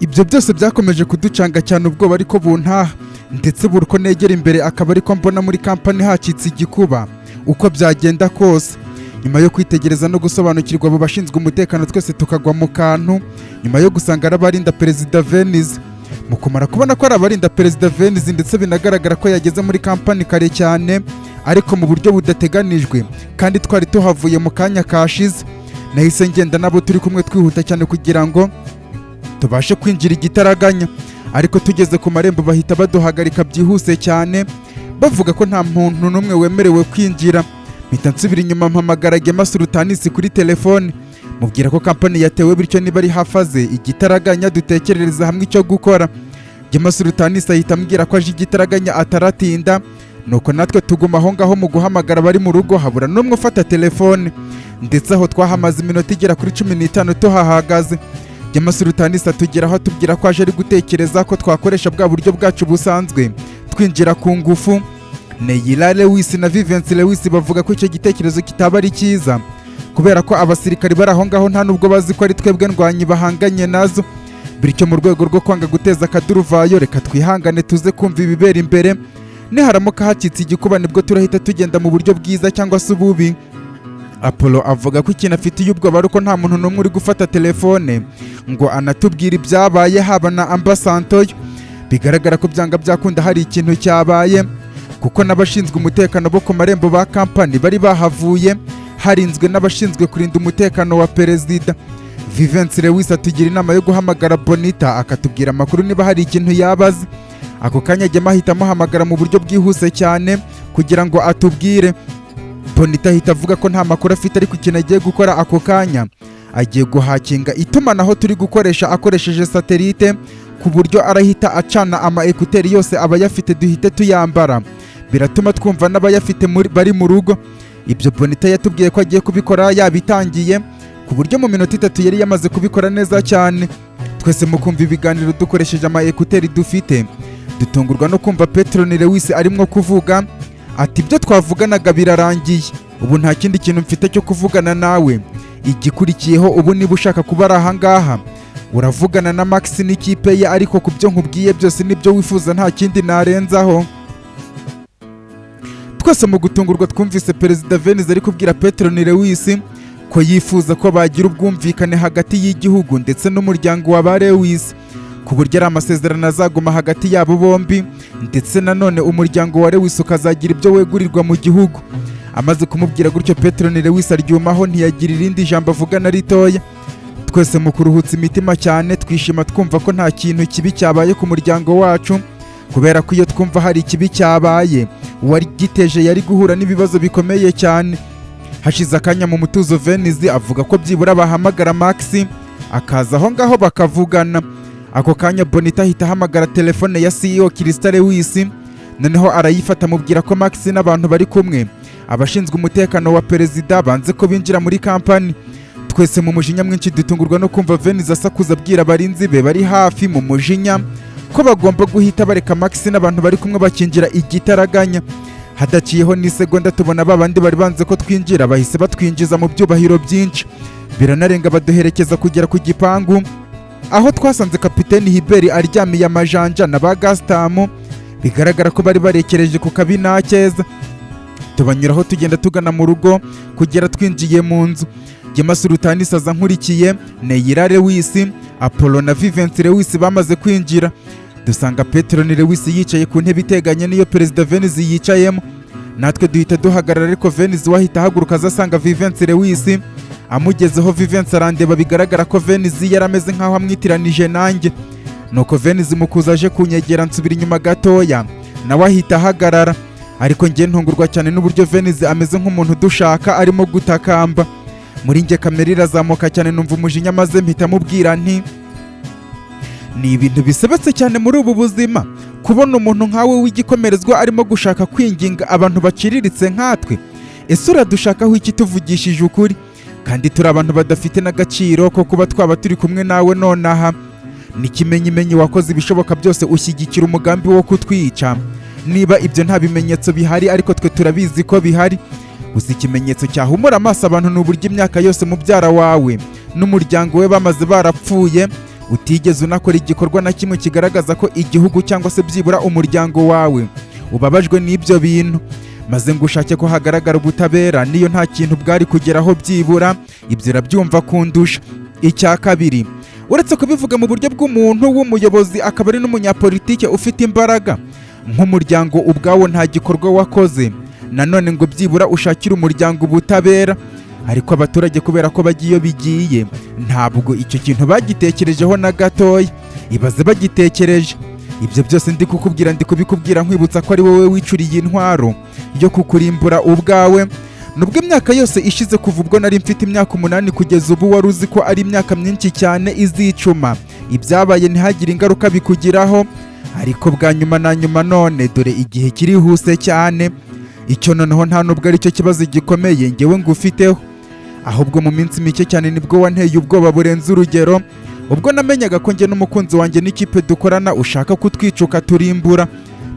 Ibyo byose byakomeje kuducanga cyane ubwoba, ariko buntaha, ndetse buri uko negera imbere akaba ariko mbona muri kampani hacitse igikuba uko byagenda kose. Nyuma yo kwitegereza no gusobanukirwa abo bashinzwe umutekano, twese tukagwa mu kantu nyuma yo gusanga ari abarinda Perezida Venize. Mu kumara kubona ko ari abarinda Perezida Venize, ndetse binagaragara ko yageze muri kampani kare cyane ariko mu buryo budateganijwe, kandi twari tuhavuye mu kanya kashize, nahise ngenda nabo turi kumwe twihuta cyane kugira ngo tubashe kwinjira igitaraganya. Ariko tugeze ku marembo bahita baduhagarika byihuse cyane, bavuga ko nta muntu n'umwe wemerewe kwinjira. Mpita nsubira inyuma, mpamagara Gema Sultanisi kuri telefone, mubwira ko kampani yatewe, bityo niba ari hafi aze igitaraganya dutekerereza hamwe icyo gukora. Gema Sultanisi ahita ambwira ko aje igitaraganya, ataratinda. Nuko natwe tuguma aho ngaho mu guhamagara abari mu rugo, habura n'umwe ufata telefone, ndetse aho twahamaze iminota igera kuri 15 tuhahagaze. Gema Sultanisi atugeraho atubwira ko aje ari gutekereza ko twakoresha bwa buryo bwacu busanzwe twinjira ku ngufu. Neyila Lewis na Vivensi Lewis bavuga ko icyo gitekerezo kitaba ari cyiza, kubera ko abasirikari bari aho ngaho nta nubwo bazi ko ari twebwe ndwanyi bahanganye nazo, bityo mu rwego rwo kwanga guteza akaduruvayo, reka twihangane tuze kumva ibibera imbere. Niharamuka hacitse igikuba nibwo turahita tugenda mu buryo bwiza cyangwa se ububi. Apollo avuga ko ikintu afitiye ubwoba ari uko nta muntu n'umwe uri gufata telefone ngo anatubwire ibyabaye, haba na ambasantoyo. Bigaragara ko byanga byakunda hari ikintu cyabaye, kuko n'abashinzwe umutekano bo ku marembo ba kampani bari bahavuye, harinzwe n'abashinzwe kurinda umutekano wa perezida. Vivensi Lewis atugira inama yo guhamagara Bonita akatubwira amakuru niba hari ikintu yaba azi. Ako kanya ajyamo ahita amuhamagara mu buryo bwihuse cyane kugira ngo atubwire. Bonita ahita avuga ko nta makuru afite, ariko ikintu agiye gukora ako kanya, agiye guhakinga itumanaho turi gukoresha akoresheje satelite, ku buryo arahita acana ama écouteurs yose abayafite duhite tuyambara, biratuma twumva n'abayafite bari mu rugo. Ibyo Bonita yatubwiye ko agiye kubikora yabitangiye, ku buryo mu minota 3 yari yamaze kubikora neza cyane. Twese mu kumva ibiganiro dukoresheje ama écouteurs dufite, dutungurwa no kumva Petroni Lewis arimo kuvuga ati: "Ibyo twavuganaga birarangiye, ubu nta kindi kintu mfite cyo kuvugana nawe. Igikurikiyeho ubu, niba ushaka kuba ari ahangaha, uravugana na Max n'ikipe ye, ariko ku byo nkubwiye byose nibyo wifuza, nta kindi narenzaho." Twese mu gutungurwa twumvise Perezida Venize ari kubwira Petroni Lewis ko yifuza ko bagira ubwumvikane hagati y'igihugu ndetse n'umuryango wa ba Lewis, ku buryo ari amasezerano azaguma hagati yabo bombi, ndetse nanone umuryango wa Lewis ukazagira ibyo wegurirwa mu gihugu. Amaze kumubwira gutyo, Petroni Lewis aryumaho, ntiyagira irindi jambo avuga na ritoya. Twese mu kuruhutsa imitima cyane, twishima twumva ko nta kintu kibi cyabaye ku muryango wacu, kubera ko iyo twumva hari ikibi cyabaye, uwagiteje yari guhura n'ibibazo bikomeye cyane. Hashize akanya mu mutuzo, Venizi avuga ko byibura bahamagara Max akaza aho ngaho bakavugana. Ako kanya Bonita ahita ahamagara telefone ya CEO Krista Lewis, noneho arayifata, amubwira ko Max n'abantu bari kumwe, abashinzwe umutekano wa perezida, banze ko binjira muri kampani. Twese mu mujinya mwinshi dutungurwa no kumva Venizi asakuza abwira abarinzi be bari hafi mu mujinya ko bagomba guhita bareka Max n'abantu bari kumwe bakinjira igitaraganya. Hadaciyeho n'isegonda, tubona ba bandi bari banze ko twinjira bahise batwinjiza mu byubahiro byinshi, biranarenga baduherekeza kugera ku gipangu, aho twasanze kapiteni Hiberi aryamiye amajanja na ba Gasitamu, bigaragara ko bari barekereje ku kabi keza. Tubanyuraho tugenda tugana mu rugo kugera twinjiye mu nzu. Gema Sultani aza nkurikiye, Neyira Lewis, Apollo na Vivensi Lewis bamaze kwinjira, dusanga Petroni Lewis yicaye ku ntebe iteganye n'iyo Perezida Venizi yicayemo. Natwe duhita duhagarara, ariko Venizi we ahita ahaguruka aza asanga Vivensi Lewis. Amugezeho, Vivensi arandeba, bigaragara ko Venizi yari ameze nk'aho amwitiranije nanjye. Nuko Venizi mu kuza aje kunyegera, nsubira inyuma gatoya, nawe ahita ahagarara. Ariko njye ntungurwa cyane n'uburyo Venizi ameze nk'umuntu udushaka, arimo gutakamba. Muri njye kamere irazamuka cyane, numva umujinya, maze mpita mubwira nti: "Ni ibintu bisebetse cyane muri ubu buzima kubona umuntu nkawe w'igikomerezwa arimo gushaka kwinginga abantu baciriritse nkatwe. Ese uradushakaho iki, tuvugishije ukuri, kandi turi abantu badafite n'agaciro ko kuba twaba turi kumwe nawe nonaha? N'ikimenyimenyi wakoze ibishoboka byose ushyigikira umugambi wo kutwica. Niba ibyo nta bimenyetso bihari, ariko twe turabizi ko bihari. Gusa ikimenyetso cyahumura amaso abantu ni uburyo imyaka yose mubyara wawe n'umuryango we bamaze barapfuye, Utigeze unakora igikorwa na kimwe kigaragaza ko igihugu cyangwa se byibura umuryango wawe ubabajwe n'ibyo bintu, maze ngo ushake ko hagaragara ubutabera, niyo nta kintu bwari kugeraho byibura. Ibyo urabyumva kundusha. Icya kabiri, uretse kubivuga mu buryo bw'umuntu w'umuyobozi akaba ari n'umunyapolitike ufite imbaraga, nk'umuryango ubwawo nta gikorwa wakoze nanone ngo byibura ushakire umuryango ubutabera. Ariko abaturage, kubera ko bagiye iyo bigiye, ntabwo icyo kintu bagitekerejeho na gatoya. Ibaze bagitekereje. Ibyo byose ndi kukubwira, ndi kubikubwira nkwibutsa ko ari wowe wicuriye intwaro yo kukurimbura ubwawe. Nubwo imyaka yose ishize kuva ubwo nari mfite imyaka 8 kugeza ubu, wari uzi ko ari imyaka myinshi cyane izicuma ibyabaye ntihagire ingaruka bikugiraho, ariko bwa nyuma na nyuma none dore igihe kirihuse cyane. Icyo noneho nta nubwo ari cyo kibazo gikomeye ngewe ngufiteho, ahubwo mu minsi mike cyane nibwo wanteye ubwoba burenze urugero, ubwo namenyaga ko njye n'umukunzi wanjye n'ikipe dukorana ushaka kutwica ukaturimbura,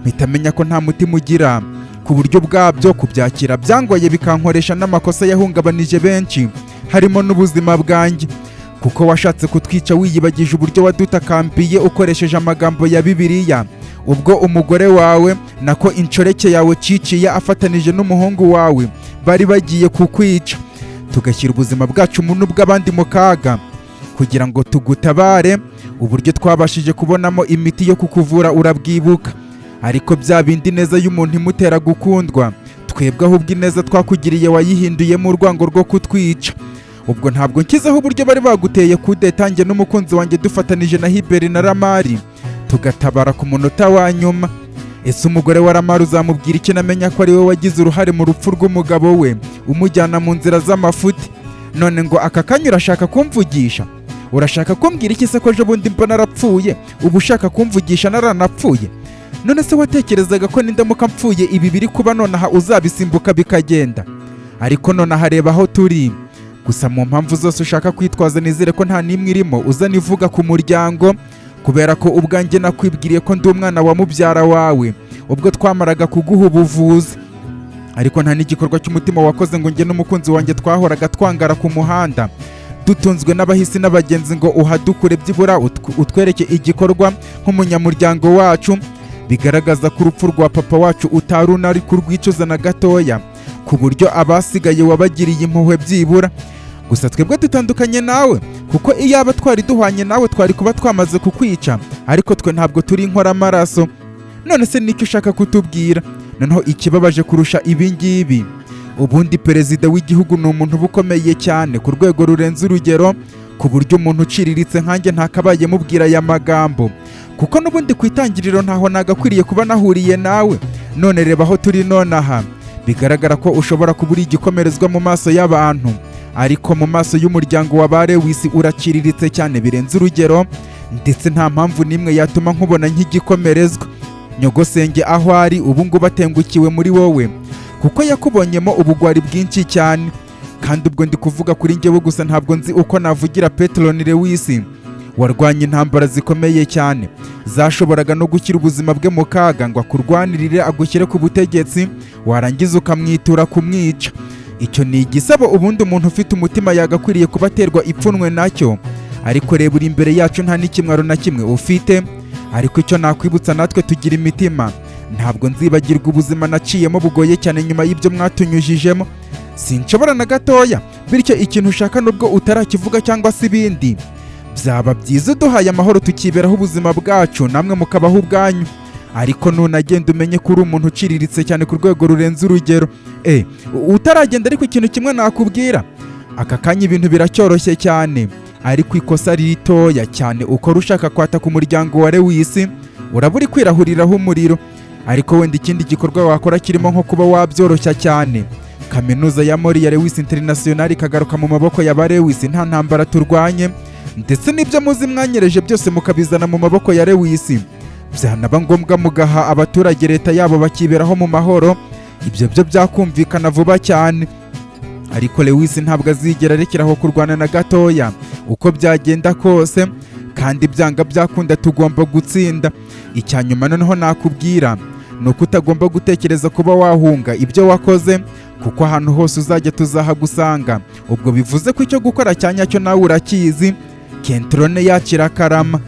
mpita menya ko nta mutima ugira, ku buryo bwabyo kubyakira byangoye, bikankoresha n'amakosa yahungabanije benshi, harimo n'ubuzima bwanjye, kuko washatse kutwica wiyibagije uburyo wadutakambiye ukoresheje amagambo ya Bibiliya, ubwo umugore wawe, nako inshoreke yawe Ciciya, afatanije n'umuhungu wawe bari bagiye kukwica, tugashyira ubuzima bwacu mu n'ubw'abandi mu kaga kugira ngo tugutabare. Uburyo twabashije kubonamo imiti yo kukuvura urabwibuka. Ariko bya bindi neza y'umuntu imutera gukundwa, twebwe ahubwo ineza twakugiriye wayihinduyemo urwango rwo kutwica. Ubwo ntabwo nshyizeho uburyo bari baguteye kudeta, njye n'umukunzi wanjye dufatanije na Hiberi na Ramari tugatabara ku munota wa nyuma. Ese umugore wa Ramari uzamubwira iki namenya ko ari we wagize uruhare mu rupfu rw'umugabo we, umujyana mu nzira z'amafuti? None ngo aka kanya urashaka kumvugisha? Urashaka kumbwira iki se, ko ejo bundi mbona arapfuye, uba ushaka kumvugisha naranapfuye? None se watekerezaga ko nindamuka mpfuye ibi biri kuba nonaha uzabisimbuka bikagenda? Ariko nonaha reba aho turi. Gusa mu mpamvu zose ushaka kwitwaza, nizere ko nta n'imwe irimo uzana ivuga ku muryango, kubera ko ubwanjye nakwibwiriye ko ndi umwana wa mubyara wawe ubwo twamaraga kuguha ubuvuzi, ariko nta n'igikorwa cy'umutima wakoze ngo njye n'umukunzi wanjye twahoraga twangara ku muhanda dutunzwe n'abahisi n'abagenzi ngo uhadukure, byibura utwereke igikorwa nk'umunyamuryango wacu bigaragaza ko urupfu rwa papa wacu utari unari kurwicuza na gatoya, ku buryo abasigaye wabagiriye impuhwe byibura. Gusa twebwe dutandukanye nawe, kuko iyaba twari duhwanye nawe twari kuba twamaze kukwica, ariko twe ntabwo turi inkoramaraso. None se nicyo ushaka kutubwira? Noneho ikibabaje kurusha ibi ngibi, ubundi perezida w'igihugu ni umuntu uba ukomeye cyane ku rwego rurenze urugero, ku buryo umuntu uciriritse nkanjye ntakabaye mubwira aya magambo, kuko n'ubundi ku itangiriro ntaho nagakwiriye kuba nahuriye nawe. None reba aho turi nonaha. Bigaragara ko ushobora kuba uri igikomerezwa mu maso y'abantu, ariko mu maso y'umuryango wa ba Lewisi uraciriritse cyane birenze urugero, ndetse nta mpamvu n'imwe yatuma nkubona nk'igikomerezwa. Nyogosenge aho ari ubu ngubu atengukiwe muri wowe, kuko yakubonyemo ubugwari bwinshi cyane. Kandi ubwo ndi kuvuga kuri njyewe gusa, ntabwo nzi uko navugira Petroni Lewisi warwanye intambara zikomeye cyane zashoboraga no gushyira ubuzima bwe mu kaga ngo akurwanirire agushyire ku butegetsi, warangiza ukamwitura kumwica. Icyo ni igisebo ubundi umuntu ufite umutima yagakwiriye kuba aterwa ipfunwe nacyo. Ariko reba, uri imbere yacu nta n'ikimwaro na kimwe ufite. Ariko icyo nakwibutsa, natwe tugira imitima. Ntabwo nzibagirwa ubuzima naciyemo bugoye cyane nyuma y'ibyo mwatunyujijemo, sinshobora na gatoya. Bityo ikintu ushaka, nubwo utarakivuga cyangwa se ibindi, byaba byiza uduhaye amahoro tukiberaho ubuzima bwacu, namwe mukabaho ubwanyu. Ariko nunagenda umenye ko uri umuntu uciriritse cyane ku rwego rurenze urugero. Utaragenda ariko, ikintu kimwe nakubwira: aka kanya ibintu biracyoroshye cyane, ariko ikosa ritoya cyane ukora ushaka kwataka umuryango wa Lewisi, uraba uri kwirahuriraho umuriro. Ariko wenda ikindi gikorwa wakora kirimo nko kuba wabyoroshya cyane, kaminuza ya Mori ya Lewis International ikagaruka mu maboko ya ba Lewis nta ntambara turwanye, ndetse n'ibyo muzi mwanyereje byose mukabizana mu maboko ya Lewis, byanaba ngombwa mugaha abaturage leta yabo bakiberaho mu mahoro, ibyo byo byakumvikana vuba cyane. Ariko Lewis ntabwo azigera arekeraho kurwana na gatoya uko byagenda kose, kandi byanga byakunda tugomba gutsinda. Icya nyuma noneho nakubwira ni uko utagomba gutekereza kuba wahunga ibyo wakoze, kuko ahantu hose uzajya tuzahagusanga. Ubwo bivuze ko icyo gukora cya nyacyo nawe urakizi. Kentrone yakira karama.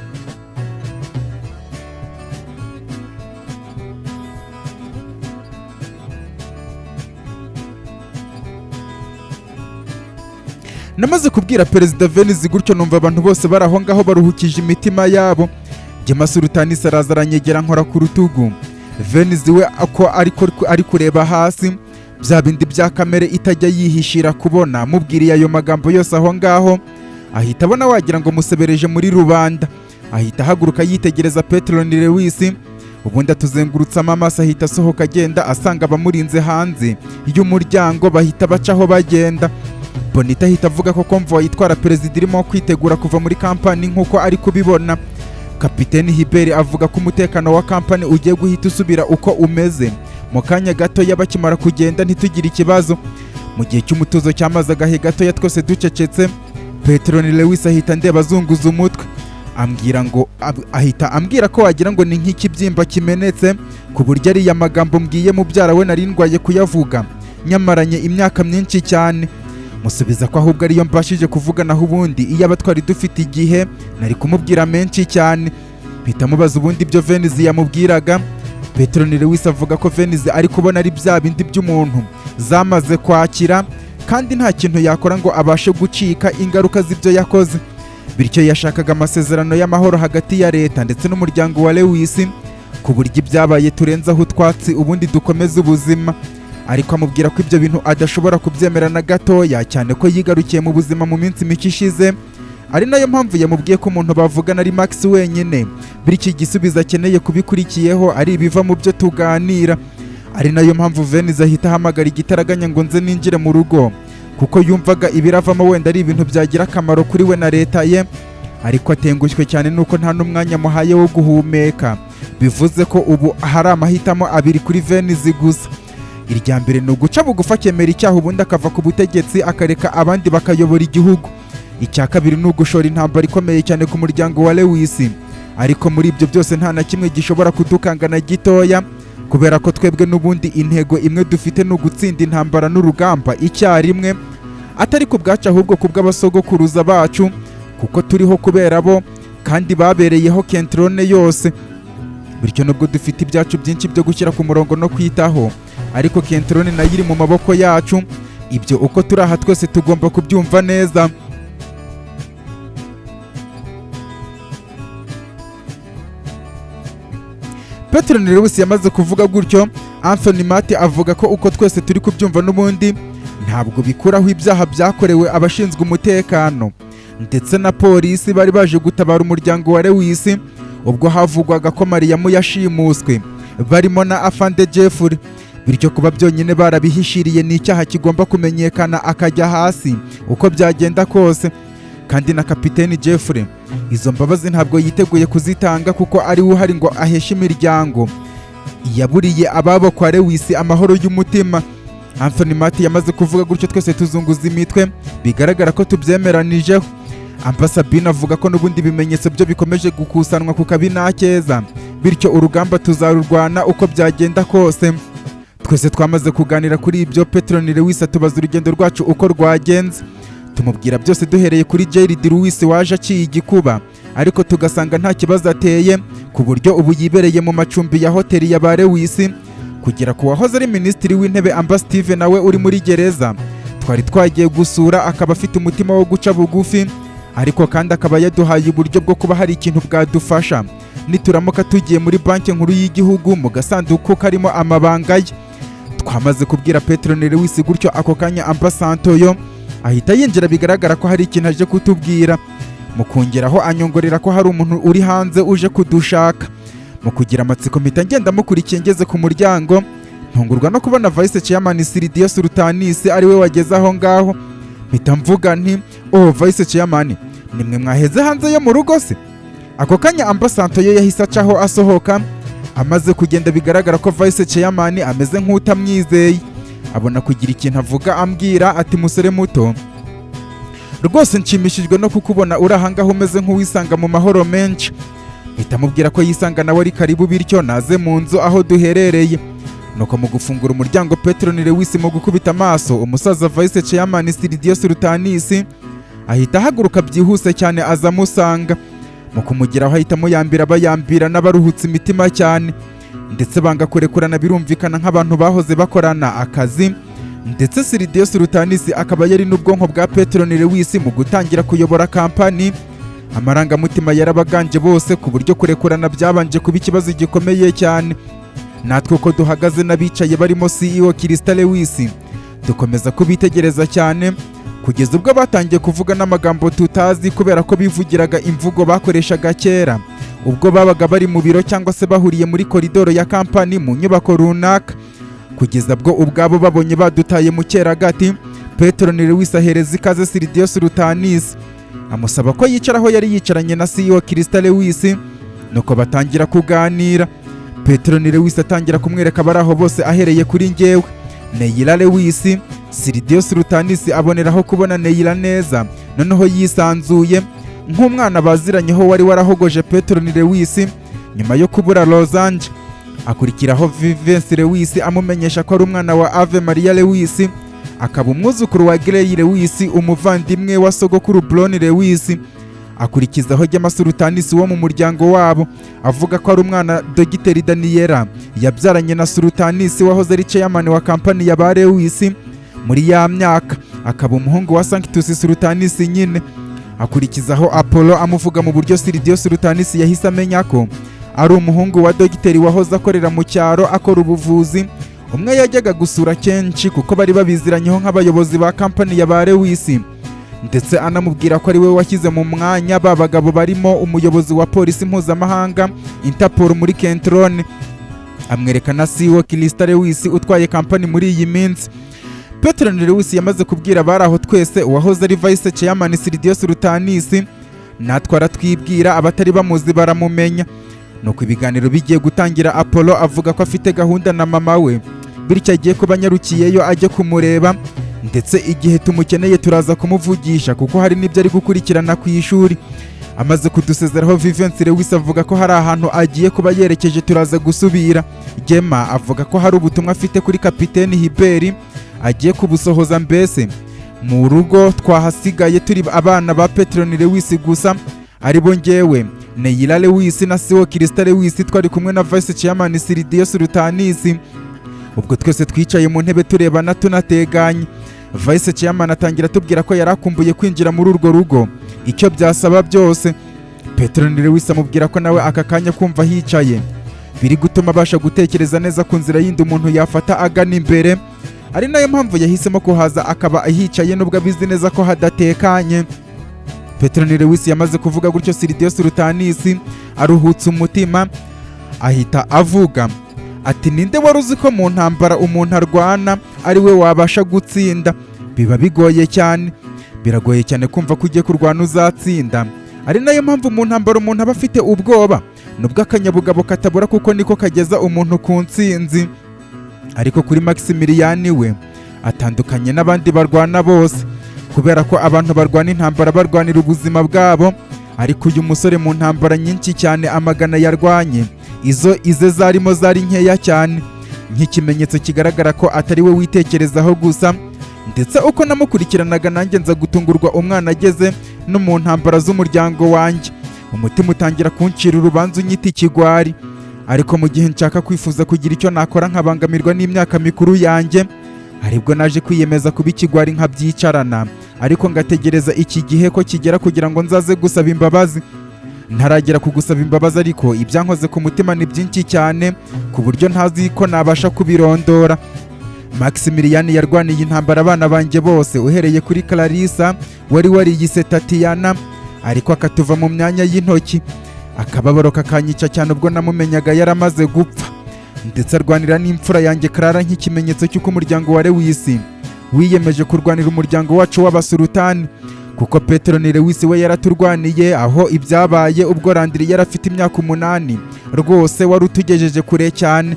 Namaze kubwira Perezida Venizi gutyo, numva abantu bose bari aho ngaho baruhukije imitima yabo. Gema Sultanisi araza aranyegera, nkora ku rutugu. Venizi we ako ariko ari kureba hasi, bya bindi bya kamere itajya yihishira kubona. Mubwiriye ayo magambo yose aho ngaho, ahita abona wagira ngo musebereje muri rubanda. Ahita ahaguruka yitegereza Petroni Lewis, ubundi atuzengurutsamo amaso, ahita asohoka agenda asanga abamurinze hanze y'umuryango, bahita bacaho bagenda. Bonita ahita avuga ko convoy itwara perezida irimo kwitegura kuva muri kampani nk'uko ari kubibona. Kapiteni Hiberi avuga ko umutekano wa kampani ugiye guhita usubira uko umeze mu kanya gatoya bakimara kugenda, ntitugire ikibazo. Mu gihe cy'umutuzo cyamaze agahe gatoya twese ducecetse, Petroni Lewis ahita ndeba azunguza umutwe, ambwira ngo ahita ambwira ko wagira ngo ni nk'ikibyimba kimenetse, ku buryo ariya magambo mbwiye mubyara we nari ndwaye kuyavuga nyamaranye imyaka myinshi cyane. Musubiza ko ahubwo ariyo mbashije kuvuganaho, ubundi iyo aba twari dufite igihe nari kumubwira menshi cyane. Mpita mubaza ubundi ibyo Venizi yamubwiraga. Petroni Lewis avuga ko Venizi ari kubona ari bya bindi by'umuntu zamaze kwakira, kandi nta kintu yakora ngo abashe gucika ingaruka z'ibyo yakoze. Bityo yashakaga amasezerano y'amahoro hagati ya leta ndetse n'umuryango wa Lewis, ku buryo ibyabaye turenzaho utwatsi ubundi dukomeze ubuzima. Ariko amubwira ko ibyo bintu adashobora kubyemera na gatoya, cyane ko yigarukiye mu buzima mu minsi mike ishize, ari nayo mpamvu yamubwiye ko umuntu bavugana ari Max wenyine, bityo igisubizo akeneye kubikurikiyeho ari ibiva mu byo tuganira. Ari nayo mpamvu Venize ahita ahamagara igitaraganya ngo nze ninjire mu rugo, kuko yumvaga ibiravamo wenda ari ibintu byagira akamaro kuri we na leta ye. Ariko atengushywe cyane nuko nta n'umwanya muhaye wo guhumeka. Bivuze ko ubu hari amahitamo abiri kuri Venize gusa. Irya mbere ni uguca bugufi akemera icyaha, ubundi akava ku butegetsi akareka abandi bakayobora igihugu. Icya kabiri ni ugushora intambara ikomeye cyane ku muryango wa Lewis. Ariko muri ibyo byose nta na kimwe gishobora kudukanga na gitoya, kubera ko twebwe n'ubundi intego imwe dufite ni ugutsinda intambara n'urugamba icyarimwe, atari ku bwacu ahubwo ku bw'abasogokuruza bacu, kuko turiho kubera bo kandi babereyeho Kentrone yose. Bityo nubwo dufite ibyacu byinshi byo gushyira ku murongo no kwitaho, ariko Kentrone nayo iri mu maboko yacu. Ibyo uko turi aha twese tugomba kubyumva neza. Petero Lewis yamaze kuvuga gutyo, Anthony Mati avuga ko uko twese turi kubyumva n'ubundi ntabwo bikuraho ibyaha byakorewe abashinzwe umutekano ndetse na polisi bari baje gutabara umuryango wa Lewis ubwo havugwaga ko Mariyamu yashimuswe, barimo na Afande Jeffrey. Bityo kuba byonyine barabihishiriye ni icyaha kigomba kumenyekana akajya hasi uko byagenda kose. Kandi na Kapiteni Jeffrey izo mbabazi ntabwo yiteguye kuzitanga, kuko ari we uhari ngo aheshe imiryango yaburiye ababo kwa Lewis amahoro y'umutima. Anthony Mati yamaze kuvuga gutyo, twese tuzunguza imitwe, bigaragara ko tubyemeranijeho. Ambasabine avuga ko n'ubundi ibimenyetso byo bikomeje gukusanwa ku kabi n'akeza, bityo urugamba tuzarurwana uko byagenda kose. Twese twamaze kuganira kuri ibyo, Petroni Lewis atubaza urugendo rwacu uko rwagenze. Tumubwira byose duhereye kuri Jared Lewis waje aciye igikuba, ariko tugasanga nta kibazo ateye, ku buryo ubu yibereye mu macumbi ya hoteli ya ba Lewis, kugera ku wahoze ari minisitiri w'intebe Amba Steve nawe uri muri gereza twari twagiye gusura, akaba afite umutima wo guca bugufi, ariko kandi akaba yaduhaye uburyo bwo kuba hari ikintu bwadufasha nituramuka tugiye muri Banki Nkuru y'Igihugu mu gasanduku karimo amabanga ye. Twamaze kubwira Petroni Lewis gutyo, ako kanya Amba Santoyo ahita yinjira, bigaragara ko hari ikintu aje kutubwira. Mu kongeraho anyongorera ko hari umuntu uri hanze uje kudushaka. Mu kugira amatsiko mpita ngenda mukurikiye. Ngeze ku muryango ntungurwa no kubona Vice Chairman Siridiyo Sultanis ari we wageze aho ngaho. Mpita mvuga nti: "Oh, Vice Chairman, nimwe mwaheze hanze yo mu rugo se?" Ako kanya Ambasanto yo yahise acaho asohoka. Amaze kugenda, bigaragara ko Vice Chairman ameze nk'utamwizeye, abona kugira ikintu avuga, ambwira ati: "Musore muto, rwose nshimishijwe no kukubona uri ahangaha umeze nk'uwisanga mu mahoro menshi." Mpita mubwira ko yisanga nawe ari karibu, bityo naze mu nzu aho duherereye. Nuko mu gufungura umuryango, Petro Lewis mu gukubita amaso umusaza Vice Chairman Siridiyo Sultanis, Ahita ahaguruka byihuse cyane aza amusanga. Mu kumugeraho ahita amuyambira, bayambira n'abaruhutse imitima cyane, ndetse banga kurekurana, birumvikana nk'abantu bahoze bakorana akazi. Ndetse Siridiyo Surutanisi akaba yari n'ubwonko bwa Petroni Lewis mu gutangira kuyobora kampani. Amarangamutima yarabaganje bose, ku buryo kurekurana byabanje kuba ikibazo gikomeye cyane. Natwe uko duhagaze n'abicaye barimo CEO Kirista Lewis dukomeza kubitegereza cyane, kugeza ubwo batangiye kuvuga n'amagambo tutazi, kubera ko bivugiraga imvugo bakoreshaga kera ubwo babaga bari mu biro cyangwa se bahuriye muri koridoro ya kampani mu nyubako runaka, kugeza bwo ubwabo babonye badutaye mu cyeragati. Petroni Lewis ahereza ikaze Siridiyo Sultanis, amusaba ko yicara aho yari yicaranye na CEO Kirista Lewis. Nuko batangira kuganira. Petroni Lewis atangira kumwereka abari aho bose, ahereye kuri njyewe, Neyila Lewis. Siridiyo Sultanis aboneraho kubona Neyila neza noneho yisanzuye, nk'umwana baziranyeho wari warahogoje Petroni Lewis nyuma yo kubura Rosange. Akurikiraho Vivensi Lewis, amumenyesha ko ari umwana wa Ave Maria Lewis, akaba umwuzukuru wa Grey Lewis, umuvandimwe wa sogokuru Bron Lewis. Akurikizaho Gemma Sultanis wo mu muryango wabo, avuga ko ari umwana Dogiteri Daniela yabyaranye na Sultanis wahoze ari chairman wa kampani ya ba Lewis muri ya myaka, akaba umuhungu wa Sanctus Sultanis nyine. Akurikizaho Apollo, amuvuga mu buryo Siridiyo Sultanis yahise amenya ko ari umuhungu wa dogiteri wahoze akorera mu cyaro akora ubuvuzi, umwe yajyaga gusura kenshi kuko bari babiziranyeho nk'abayobozi ba kampani ya ba Lewis, ndetse anamubwira ko ari we washyize mu mwanya ba bagabo barimo umuyobozi wa polisi mpuzamahanga Interpol muri Kentrone. Amwereka na CEO Krista Lewis utwaye kampani muri iyi minsi. Petron Lewis yamaze kubwira abari aho twese uwahoze ari vice chairman Siridiyo Sultanis, natwe aratwibwira, abatari bamuzi baramumenya. Nuko ibiganiro bigiye gutangira, Apollo avuga ko afite gahunda na mama we, bityo agiye kuba anyarukiyeyo ajye kumureba, ndetse igihe tumukeneye turaza kumuvugisha kuko hari n'ibyo ari gukurikirana ku ishuri. Amaze kudusezeraho, Vivensi Lewis avuga ko hari ahantu agiye kuba yerekeje, turaza gusubira. Gema avuga ko hari ubutumwa afite kuri kapiteni Hiberi agiye kubusohoza. Mbese mu rugo twahasigaye turi abana ba Petroni Lewis gusa, aribo ngewe, Neyila Lewis na CEO Kirista Lewis. Twari kumwe na Vice Chairman Siridiyo Sultanis. Ubwo twese twicaye mu ntebe turebana tunateganye. Vice Chairman atangira atubwira ko yari akumbuye kwinjira muri urwo rugo icyo byasaba byose. Petroni Lewis amubwira ko nawe aka kanya kumva hicaye biri gutuma abasha gutekereza neza ku nzira yindi umuntu yafata agana imbere, ari nayo mpamvu yahisemo kuhaza akaba ahicaye nubwo abizi neza ko hadatekanye. Petroni Lewis yamaze kuvuga gutyo, Siridiyo Sultanis aruhutse umutima, ahita avuga ati: "Ninde wari uzi ko mu ntambara umuntu arwana ari we wabasha gutsinda? Biba bigoye cyane, biragoye cyane kumva ko ugiye kurwana uzatsinda, ari nayo mpamvu mu ntambara umuntu aba afite ubwoba, nubwo akanyabugabo katabura kuko niko kageza umuntu ku ntsinzi. Ariko kuri Maximilian we atandukanye n'abandi barwana bose, kubera ko abantu barwana intambara barwanira ubuzima bwabo, ariko uyu musore mu ntambara nyinshi cyane amagana yarwanye, izo ize zarimo zari nkeya cyane, nk'ikimenyetso kigaragara ko atari we witekerezaho gusa. Ndetse uko namukurikiranaga nanjye nza gutungurwa umwana ageze no mu ntambara z'umuryango wanjye, umutima utangira kuncira urubanza unyita ikigwari. Ariko mu gihe nshaka kwifuza kugira icyo nakora nkabangamirwa n'imyaka mikuru yanjye, aribwo naje kwiyemeza kuba ikigwari nkabyicarana, ariko ngategereza iki gihe ko kigera kugira ngo nzaze gusaba imbabazi. Ntaragera ku gusaba imbabazi, ariko ibyankoze ku mutima ni byinshi cyane ku buryo ntazi ko nabasha kubirondora. Maximilian yarwaniye intambara abana banjye bose, uhereye kuri Clarissa wari wariyise Tatiana, ariko akatuva mu myanya y'intoki, akababaro kakanyica cyane ubwo namumenyaga yaramaze gupfa. Ndetse arwanira n'imfura yanjye Clara, nk'ikimenyetso cy'uko umuryango wa Lewis wiyemeje kurwanira umuryango wacu w'abasultani, kuko Petero ni Lewis we yaraturwaniye, aho ibyabaye ubwo Landry yari afite imyaka 8 rwose wari utugejeje kure cyane.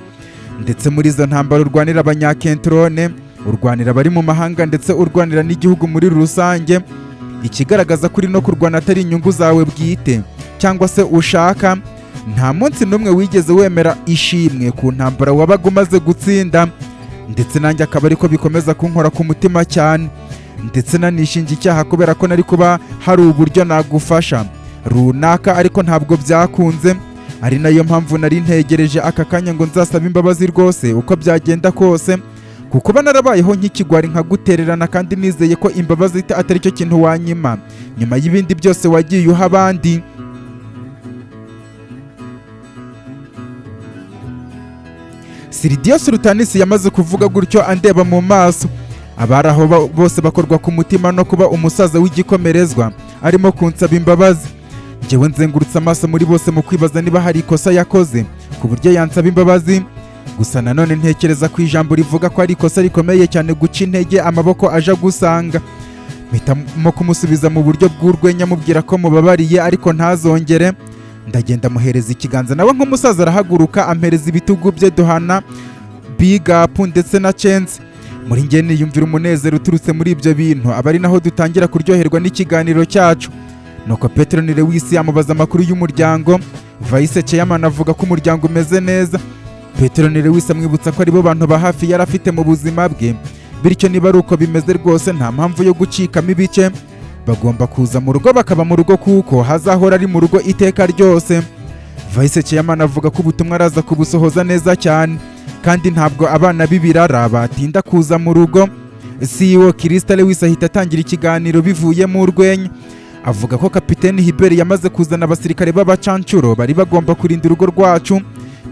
Ndetse muri izo ntambara urwanira abanyakentrone, urwanira abari mu mahanga, ndetse urwanira n'igihugu muri rusange, ikigaragaza ko uri no kurwana atari inyungu zawe bwite cyangwa se ushaka. Nta munsi n'umwe wigeze wemera ishimwe ku ntambara wabaga umaze gutsinda, ndetse nanjye akaba ariko bikomeza kunkora ku mutima cyane." Ndetse nanishinja icyaha kubera ko nari kuba hari uburyo nagufasha runaka, ariko ntabwo byakunze, ari nayo mpamvu nari ntegereje aka kanya ngo nzasabe imbabazi rwose uko byagenda kose, kuko kuba narabayeho nk'ikigwari nkagutererana, kandi nizeye ko imbabazi atari cyo kintu wanyima nyuma y'ibindi byose wagiye uha abandi. Siridiyo Sultanisi yamaze kuvuga gutyo andeba mu maso. Abari aho bose bakorwa ku mutima no kuba umusaza w'igikomerezwa arimo kunsaba imbabazi. Njyewe nzengurutse amaso muri bose mu kwibaza niba hari ikosa yakoze ku buryo yansaba imbabazi. Gusa nanone ntekereza ku ijambo rivuga ko ari ikosa rikomeye cyane guca intege amaboko aje agusanga. Mpitamo kumusubiza mu buryo bw'urwenya, mubwira ko mubabariye ariko ntazongere. Ndagenda muhereza ikiganza, nawe nk'umusaza arahaguruka ampereza ibitugu bye, duhana big up ndetse na chance. Muri njye niyumvira umunezero uturutse muri ibyo bintu, aba ari naho dutangira kuryoherwa n'ikiganiro cyacu. Nuko Petero Lewis amubaza amakuru y'umuryango. Vice Chairman avuga ko umuryango umeze neza. Petero Lewis amwibutsa ko aribo bantu ba hafi yari afite mu buzima bwe, bityo niba ari uko bimeze rwose nta mpamvu yo gucikamo ibice, bagomba kuza mu rugo bakaba mu rugo kuko hazahora ari mu rugo iteka ryose. Vice Chairman avuga ko ubutumwa araza kubusohoza neza cyane, kandi ntabwo abana b'ibirara batinda kuza mu rugo. CEO Kirista Lewis ahita atangira ikiganiro bivuyemo urwenya, avuga ko kapiteni Hubert yamaze kuzana abasirikare b'abacancuro bari bagomba kurinda urugo rwacu,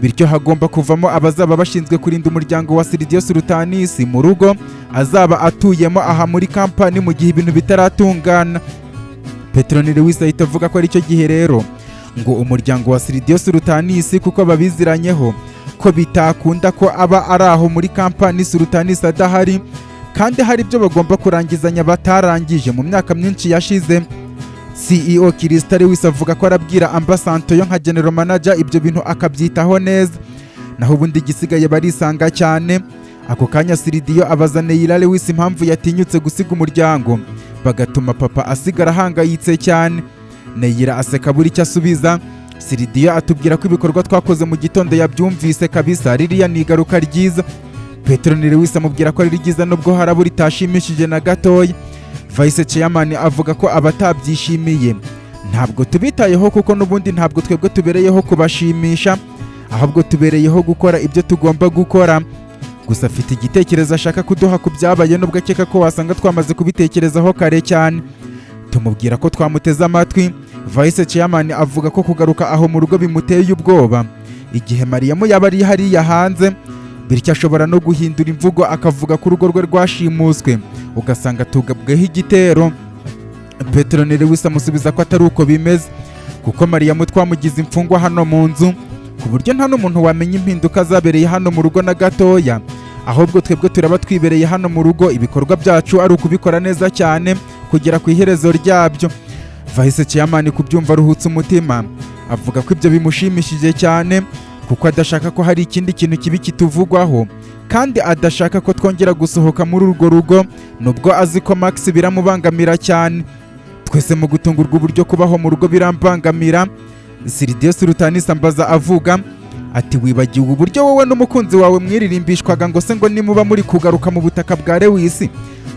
bityo hagomba kuvamo abazaba bashinzwe kurinda umuryango wa Siridiyo Sultanisi mu rugo azaba atuyemo aha muri kampani mu gihe ibintu bitaratungana. Petroni Lewis ahita avuga ko aricyo gihe rero ngo umuryango wa Siridiyo Sultanisi, kuko babiziranyeho ko bitakunda ko aba ari aho muri kampani Sultanisi adahari, kandi hari ibyo bagomba kurangizanya batarangije mu myaka myinshi yashize. CEO Kirista Lewis avuga ko arabwira Ambasantoyo nka General Manager ibyo bintu akabyitaho neza, naho ubundi igisigaye barisanga cyane. Ako kanya Siridiyo abaza Neira Lewis impamvu yatinyutse gusiga umuryango bagatuma papa asigara ahangayitse cyane. Neira aseka buri icyo asubiza. Siridiyo atubwira ko ibikorwa twakoze mu gitondo yabyumvise kabisa, ririya ni igaruka ryiza. Petero Lewis amubwira ko ari ryiza nubwo harabura ritashimishije na gatoya. Vice Chairman avuga ko abatabyishimiye ntabwo tubitayeho, kuko n'ubundi ntabwo twebwe tubereyeho kubashimisha, ahubwo tubereyeho gukora ibyo tugomba gukora. Gusa afite igitekerezo ashaka kuduha ku byabaye, nubwo akeka ko wasanga twamaze kubitekerezaho kare cyane. Tumubwira ko twamuteze amatwi. Vice Chairman avuga ko kugaruka aho mu rugo bimuteye ubwoba igihe Mariyamu yaba ari hariya hanze, bityo ashobora no guhindura imvugo akavuga ko urugo rwe rwashimuswe, ugasanga tugabweho igitero. Petero Lewis amusubiza ko atari uko bimeze, kuko Mariyamu twamugize imfungwa hano mu nzu, ku buryo nta n'umuntu wamenya impinduka zabereye hano mu rugo na gatoya. Ahubwo twebwe turaba twibereye hano mu rugo, ibikorwa byacu ari ukubikora neza cyane kugera ku iherezo ryabyo. Vice Chairman kubyumva aruhutse umutima, avuga ko ibyo bimushimishije cyane, kuko adashaka ko hari ikindi kintu kibi kituvugwaho, kandi adashaka ko twongera gusohoka muri urwo rugo, nubwo azi ko Max biramubangamira cyane. Twese mu gutungurwa uburyo kubaho mu rugo birambangamira, Siridiyo Sultanisi ambaza avuga ati: "Wibagiwe uburyo wowe n'umukunzi wawe mwiririmbishwaga ngo se ngo nimuba muri kugaruka mu butaka bwa Lewis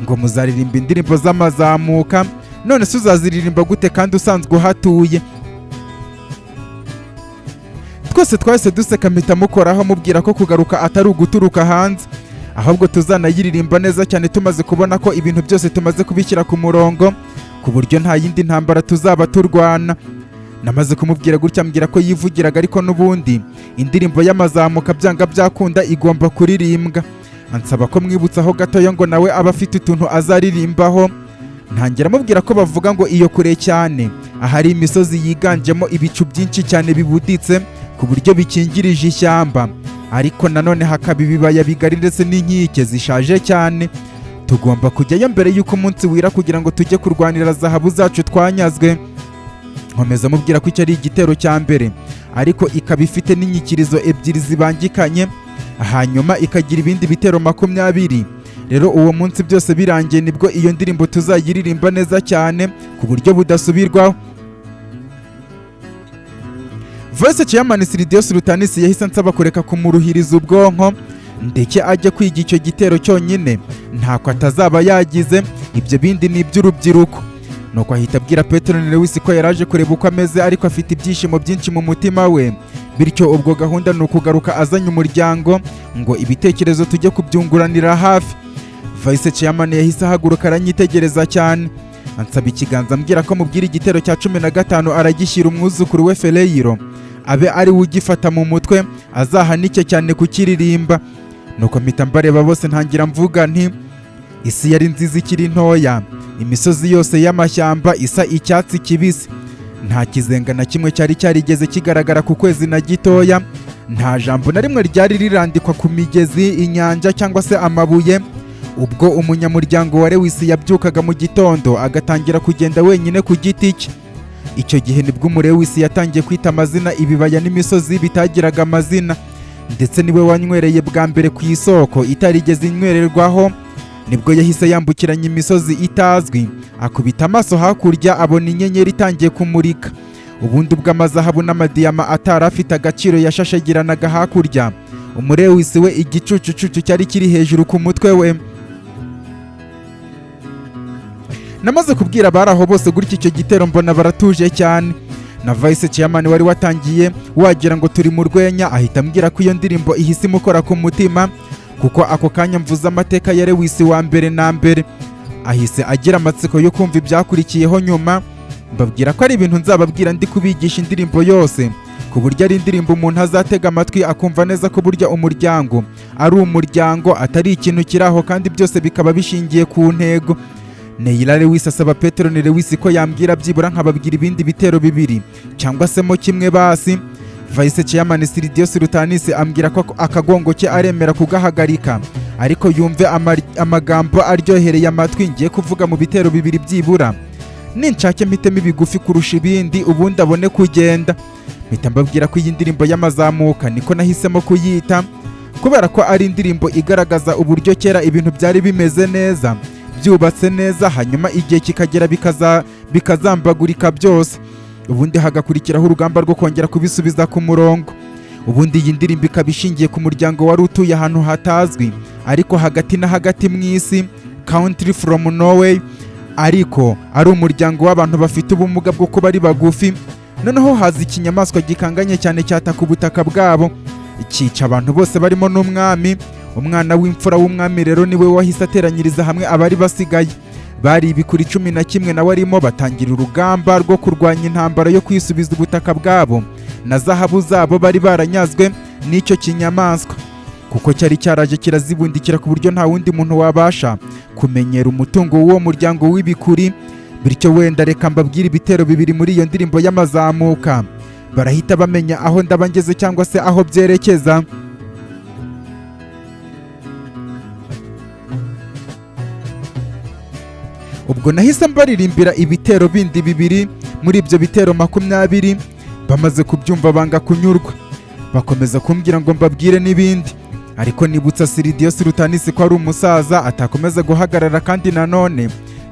ngo muzaririmba indirimbo z'amazamuka? None se uzaziririmba gute kandi usanzwe uhatuye?" Twese twahise duseka, mpita mukoraho mubwira ko kugaruka atari uguturuka hanze, ahubwo tuzanayiririmba neza cyane tumaze kubona ko ibintu byose tumaze kubishyira ku murongo, ku buryo nta yindi ntambara tuzaba turwana. Namaze kumubwira gutya, ambwira ko yivugiraga, ariko n'ubundi indirimbo y'amazamuka byanga byakunda igomba kuririmbwa. Ansaba ko mwibutsaho gatoya ngo nawe aba afite utuntu azaririmbaho. Ntangira amubwira ko bavuga ngo iyo kure cyane ahari imisozi yiganjemo ibicu byinshi cyane bibuditse ku buryo bikingirije ishyamba, ariko nanone hakaba ibibaya bigari ndetse n'inkike zishaje cyane. Tugomba kujyayo mbere y'uko umunsi wira kugira ngo tujye kurwanira zahabu zacu twanyazwe. Nkomeza mubwira ko icyo ari igitero cya mbere, ariko ikaba ifite n'inyikirizo ebyiri zibangikanye, hanyuma ikagira ibindi bitero 20. Rero uwo munsi byose birangiye nibwo iyo ndirimbo tuzayiririmba neza cyane ku buryo budasubirwaho. Vice Chairman Siridiyo Sultanisi yahise ansaba kureka kumuruhiriza ubwonko, ndetse ajya kwiga icyo gitero cyonyine ntako atazaba yagize. Ibyo bindi ni iby'urubyiruko. Nuko ahita abwira Petero Lewis ko yaraje kureba uko ameze, ariko afite ibyishimo byinshi mu mutima we, bityo ubwo gahunda ni ukugaruka azanye umuryango ngo ibitekerezo tujye kubyunguranira hafi. Vice Chairman yahise ahaguruka, aranyitegereza cyane, ansaba ikiganza, ambwira ko mubwira igitero cya 15 aragishyira umwuzukuru we Fereyiro, abe ari we ugifata mu mutwe, azahanike cyane kukiririmba. Nuko mpita mbareba bose, ntangira mvuga nti: "Isi yari nziza ikiri ntoya, imisozi yose y'amashyamba isa icyatsi kibisi, nta kizenga na kimwe cyari cyarigeze kigaragara ku kwezi na gitoya, nta jambo na rimwe ryari rirandikwa ku migezi, inyanja cyangwa se amabuye. Ubwo umunyamuryango wa Lewis yabyukaga mu gitondo agatangira kugenda wenyine ku giti cye, icyo gihe nibwo umurewisi yatangiye kwita amazina ibibaya n'imisozi bitagiraga amazina, ndetse niwe wanywereye bwa mbere ku isoko itarigeze inywererwaho. Nibwo yahise yambukiranya imisozi itazwi, akubita amaso hakurya abona inyenyeri itangiye kumurika. Ubundi ubwo amazahabu n'amadiyama atari afite agaciro yashashagiranaga hakurya, umurewisi we igicucucucu cyari kiri hejuru ku mutwe we." Namaze kubwira abari aho bose gutya icyo gitero, mbona baratuje cyane, na vice chairman wari watangiye wagira ngo turi mu rwenya ahita ambwira ko iyo ndirimbo ihise imukora ku mutima, kuko ako kanya mvuze amateka ya Lewis wa mbere na mbere, ahise agira amatsiko yo kumva ibyakurikiyeho nyuma. Mbabwira ko ari ibintu nzababwira ndi kubigisha indirimbo yose, ku buryo ari indirimbo umuntu azatega amatwi akumva neza ko burya umuryango ari umuryango, atari ikintu kiri aho, kandi byose bikaba bishingiye ku ntego. Neila Lewis asaba Petero ni Lewis ko yambwira byibura nkababwira ibindi bitero bibiri cyangwa se mo kimwe basi. Vice Chairman Siridios Rutanis ambwira ko akagongo ke aremera kugahagarika, ariko yumve amagambo aryohereye amatwi ngiye kuvuga mu bitero bibiri byibura, ninshake mpitemo ibigufi kurusha ibindi, ubundi abone kugenda. Mpita mbabwira ko iyi ndirimbo y'amazamuka, niko nahisemo kuyita, kubera ko ari indirimbo igaragaza uburyo kera ibintu byari bimeze neza, byubatse neza, hanyuma igihe kikagera bikazambagurika byose, ubundi hagakurikiraho urugamba rwo kongera kubisubiza ku murongo. Ubundi iyi ndirimbo ikaba ishingiye ku muryango wari utuye ahantu hatazwi, ariko hagati na hagati mu isi, country from Norway, ariko ari umuryango w'abantu bafite ubumuga bwo kuba ari bagufi. Noneho haza ikinyamaswa gikanganye cyane cyataka ubutaka bwabo, cyica abantu bose barimo n'umwami. Umwana w'imfura w'umwami rero niwe wahise ateranyiriza hamwe abari basigaye, bari ibikuri 11 nawe arimo, batangira urugamba rwo kurwanya intambara yo kwisubiza ubutaka bwabo na zahabu zabo bari baranyazwe n'icyo kinyamaswa, kuko cyari cyaraje kirazibundikira ku buryo nta wundi muntu wabasha kumenyera umutungo w'uwo muryango w'ibikuri. Bityo wenda reka mbabwire ibitero bibiri muri iyo ndirimbo y'amazamuka, barahita bamenya aho ndaba ngeze cyangwa se aho byerekeza. Ubwo nahise mbaririmbira ibitero bindi bibiri muri ibyo bitero 20. Bamaze kubyumva banga kunyurwa, bakomeza kumbwira ngo mbabwire n'ibindi, ariko nibutsa Siridiyo Rutanisi ko ari umusaza, atakomeza guhagarara, kandi nanone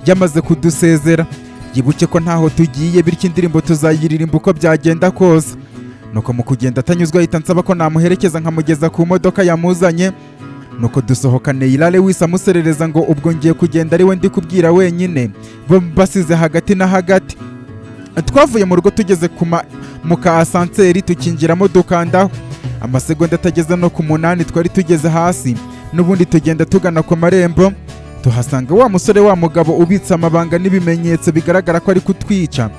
yamaze kudusezera, yibuke ko ntaho tugiye, bityo indirimbo tuzayiririmba uko byagenda kose. Nuko mu kugenda atanyuzwe ahita ansaba ko namuherekeza nkamugeza ku modoka yamuzanye. Nuko dusohoka, Neila Lewis amuserereza ngo ubwo ngiye kugenda ari we ndi kubwira wenyine, bo basize hagati na hagati. Twavuye mu rugo tugeze mu ka asanseri, tukinjiramo, dukandaho, amasegonda atageze no ku 8 twari tugeze hasi. N'ubundi tugenda tugana ku marembo, tuhasanga wa musore, wa mugabo ubitse amabanga n'ibimenyetso bigaragara ko ari kutwica,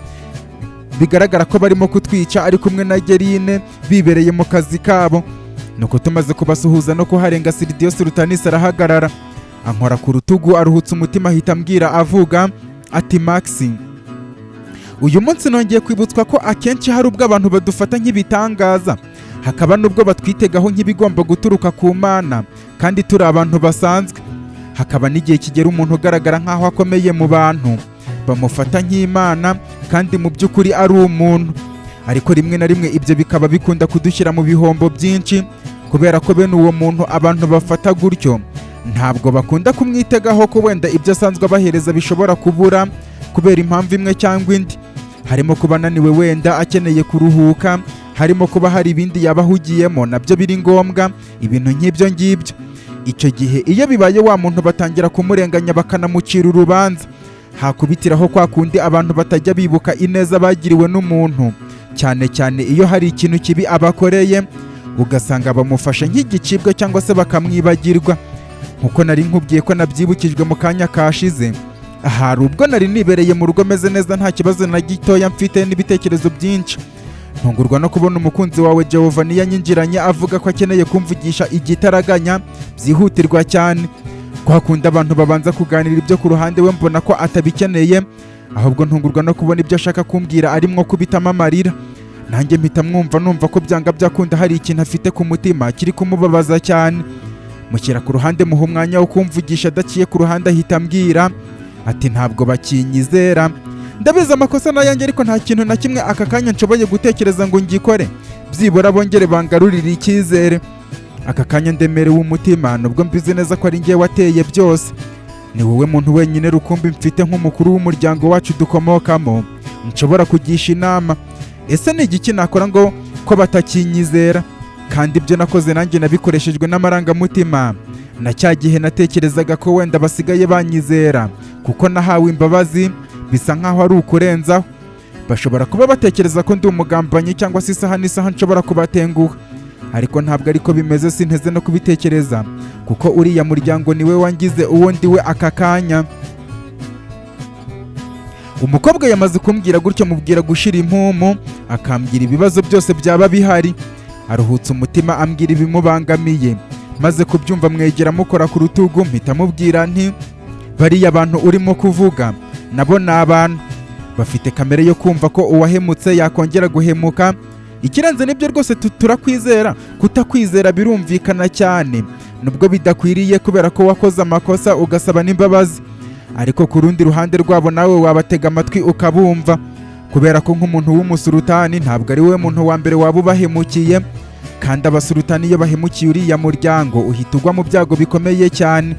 bigaragara ko barimo kutwica, ari kumwe na Gerine bibereye mu kazi kabo. Nuko tumaze kubasuhuza no kuharenga, Siridiyo Rutanisi arahagarara, ankora ku rutugu, aruhutse umutima, ahita ambwira avuga ati: "Maxi, uyu munsi nongeye kwibutswa ko akenshi hari ubwo abantu badufata nk'ibitangaza, hakaba n'ubwo batwitegaho nk'ibigomba guturuka ku Mana kandi turi abantu basanzwe, hakaba n'igihe kigera umuntu ugaragara nk'aho akomeye mu bantu bamufata nk'Imana kandi mu by'ukuri ari umuntu. Ariko rimwe na rimwe ibyo bikaba bikunda kudushyira mu bihombo byinshi, kubera ko bene uwo muntu abantu bafata gutyo ntabwo bakunda kumwitegaho ko wenda ibyo asanzwe abahereza bishobora kubura kubera impamvu imwe cyangwa indi, harimo kuba ananiwe, wenda akeneye kuruhuka, harimo kuba hari ibindi yaba ahugiyemo nabyo biri ngombwa, ibintu nk'ibyo ngibyo. Icyo gihe iyo bibaye, wa muntu batangira kumurenganya, bakanamucira urubanza. Hakubitiraho kwa kundi abantu batajya bibuka ineza bagiriwe n'umuntu, cyane cyane iyo hari ikintu kibi abakoreye, ugasanga bamufashe nk'igicibwa cyangwa se bakamwibagirwa. Nkuko nari nkubwiye ko nabyibukijwe mu kanya kashize, hari ubwo nari nibereye mu rugo meze neza, nta kibazo na gitoya mfite n'ibitekerezo byinshi, ntungurwa no kubona umukunzi wawe Giovanni yanyinjiranye avuga ko akeneye kumvugisha igitaraganya byihutirwa cyane. Kwa kundi abantu babanza kuganira ibyo ku ruhande, we mbona ko atabikeneye, ahubwo ntungurwa no kubona ibyo ashaka kumbwira arimwo kubitamo amarira. Nanjye mpita mwumva, numva ko byanga byakunda hari ikintu afite ku mutima kiri kumubabaza cyane. Mushyira ku ruhande, muha umwanya wo kumvugisha adaciye ku ruhande, ahita ambwira ati: "Ntabwo bakinyizera. Ndabizi amakosa n'ayanjye, ariko nta kintu na kimwe aka kanya nshoboye gutekereza ngo ngikore byibura bongere bangarurire icyizere. Aka kanya ndemerewe umutima, nubwo mbizi neza ko ari njye wateye byose. Ni wowe muntu wenyine rukumbi mfite nk'umukuru w'umuryango wacu dukomokamo nshobora kugisha inama. Ese ni igiki nakora ngo ko batakinyizera, kandi ibyo nakoze nanjye nabikoreshejwe n'amarangamutima, na cya gihe natekerezaga ko wenda basigaye banyizera kuko nahawe imbabazi, bisa nkaho ari ukurenzaho. Bashobora kuba batekereza ko ndi umugambanyi cyangwa se isaha n'isaha nshobora kubatenguha, ariko ntabwo ariko bimeze. Sinteze no kubitekereza, kuko uriya muryango niwe wangize uwo ndiwe aka kanya." Umukobwa yamaze kumbwira gutyo, mubwira gushira impumu akambwira ibibazo byose byaba bihari. Aruhutse umutima, ambwira ibimubangamiye. Maze kubyumva, mwegera mukora ku rutugu, mpita mubwira nti: "Bariya bantu urimo kuvuga nabo ni abantu bafite kamere yo kumva ko uwahemutse yakongera guhemuka. Ikirenze nibyo rwose, turakwizera. Kutakwizera birumvikana cyane, nubwo bidakwiriye, kubera ko wakoze amakosa ugasaba n'imbabazi. Ariko ku rundi ruhande rwabo, nawe wabatega amatwi ukabumva, kubera ko nk'umuntu w'umusurutani ntabwo ari we muntu wa mbere waba ubahemukiye. Kandi abasurutani iyo bahemukiye uriya muryango, uhita ugwa mu byago bikomeye cyane.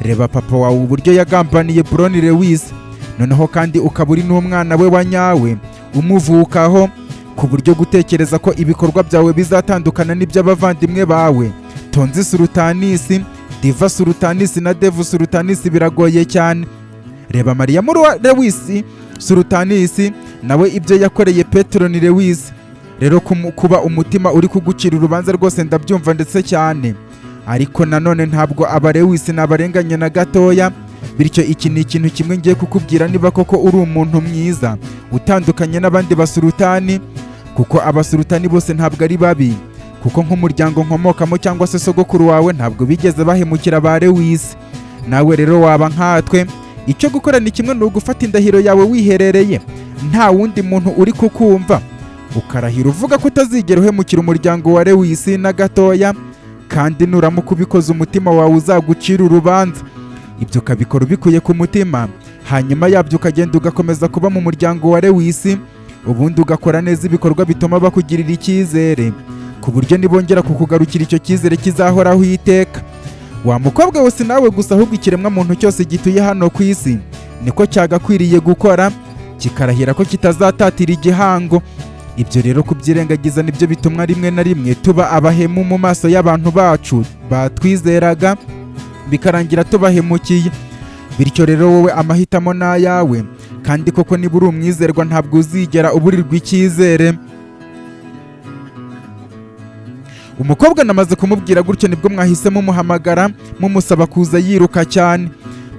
Reba papa wawe uburyo yagambaniye Broni Lewis, noneho kandi ukaba uri n'umwana we wa nyawe umuvukaho, ku buryo gutekereza ko ibikorwa byawe bizatandukana n'iby'abavandimwe bawe Tonzi Surutanisi, Diva Surutanisi na Devu Surutanisi biragoye cyane. Reba Mariya Muruwa Lewis Surutanisi, nawe ibyo yakoreye Petroni Lewis. Rero kuba umutima uri kugucira urubanza rwose ndabyumva ndetse cyane, ariko nanone ntabwo aba Lewis nabarenganye na gatoya. Bityo iki ni ikintu kimwe ngiye kukubwira: niba koko uri umuntu mwiza utandukanye n'abandi basurutani, kuko abasurutani bose ntabwo ari babi, kuko nk'umuryango nkomokamo cyangwa se sogokuru wawe ntabwo bigeze bahemukira ba Lewis, nawe rero waba nkatwe. Icyo gukora ni kimwe, ni ugufata indahiro yawe wiherereye, nta wundi muntu uri kukumva, ukarahira uvuga ko utazigera uhemukira umuryango wa Lewis na gatoya, kandi nuramuka ubikoze umutima wawe uzagucira urubanza. Ibyo ukabikora ubikuye ku mutima, hanyuma yabyo ukagenda ugakomeza kuba mu muryango wa Lewis, ubundi ugakora neza ibikorwa bituma bakugirira icyizere, ku buryo nibongera kukugarukira icyo cyizere kizahoraho iteka. Wa mukobwa wese, nawe gusa, ahubwo ikiremwa muntu cyose gituye hano ku isi niko cyagakwiriye gukora, kikarahira ko kitazatatira igihango. Ibyo rero kubyirengagiza nibyo bituma rimwe na rimwe tuba abahemu mu maso y'abantu bacu batwizeraga, bikarangira tubahemukiye. Bityo rero wowe amahitamo ni ayawe, kandi koko niba uri umwizerwa ntabwo uzigera uburirwa icyizere." Umukobwa namaze kumubwira gutyo, nibwo mwahise mumuhamagara mumusaba kuza yiruka cyane.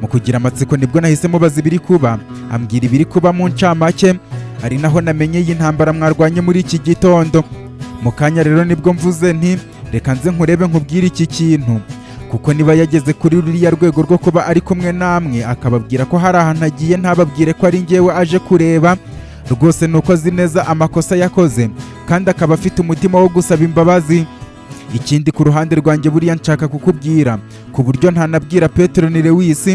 Mu kugira amatsiko nibwo nahise mubaza ibiri kuba, ambwira ibiri kuba mu ncamake, ari naho namenye iyi ntambara mwarwanye muri iki gitondo. Mu kanya rero nibwo mvuze nti: "Reka nze nkurebe nkubwire iki kintu, kuko niba yageze kuri ruriya rwego rwo kuba ari kumwe namwe akababwira ko hari ahantu agiye, ntababwire ko ari njyewe aje kureba, rwose ni uko azi neza amakosa yakoze kandi akaba afite umutima wo gusaba imbabazi. Ikindi ku ruhande rwanjye buriya nshaka kukubwira, ku buryo ntanabwira Petero ni Lewis,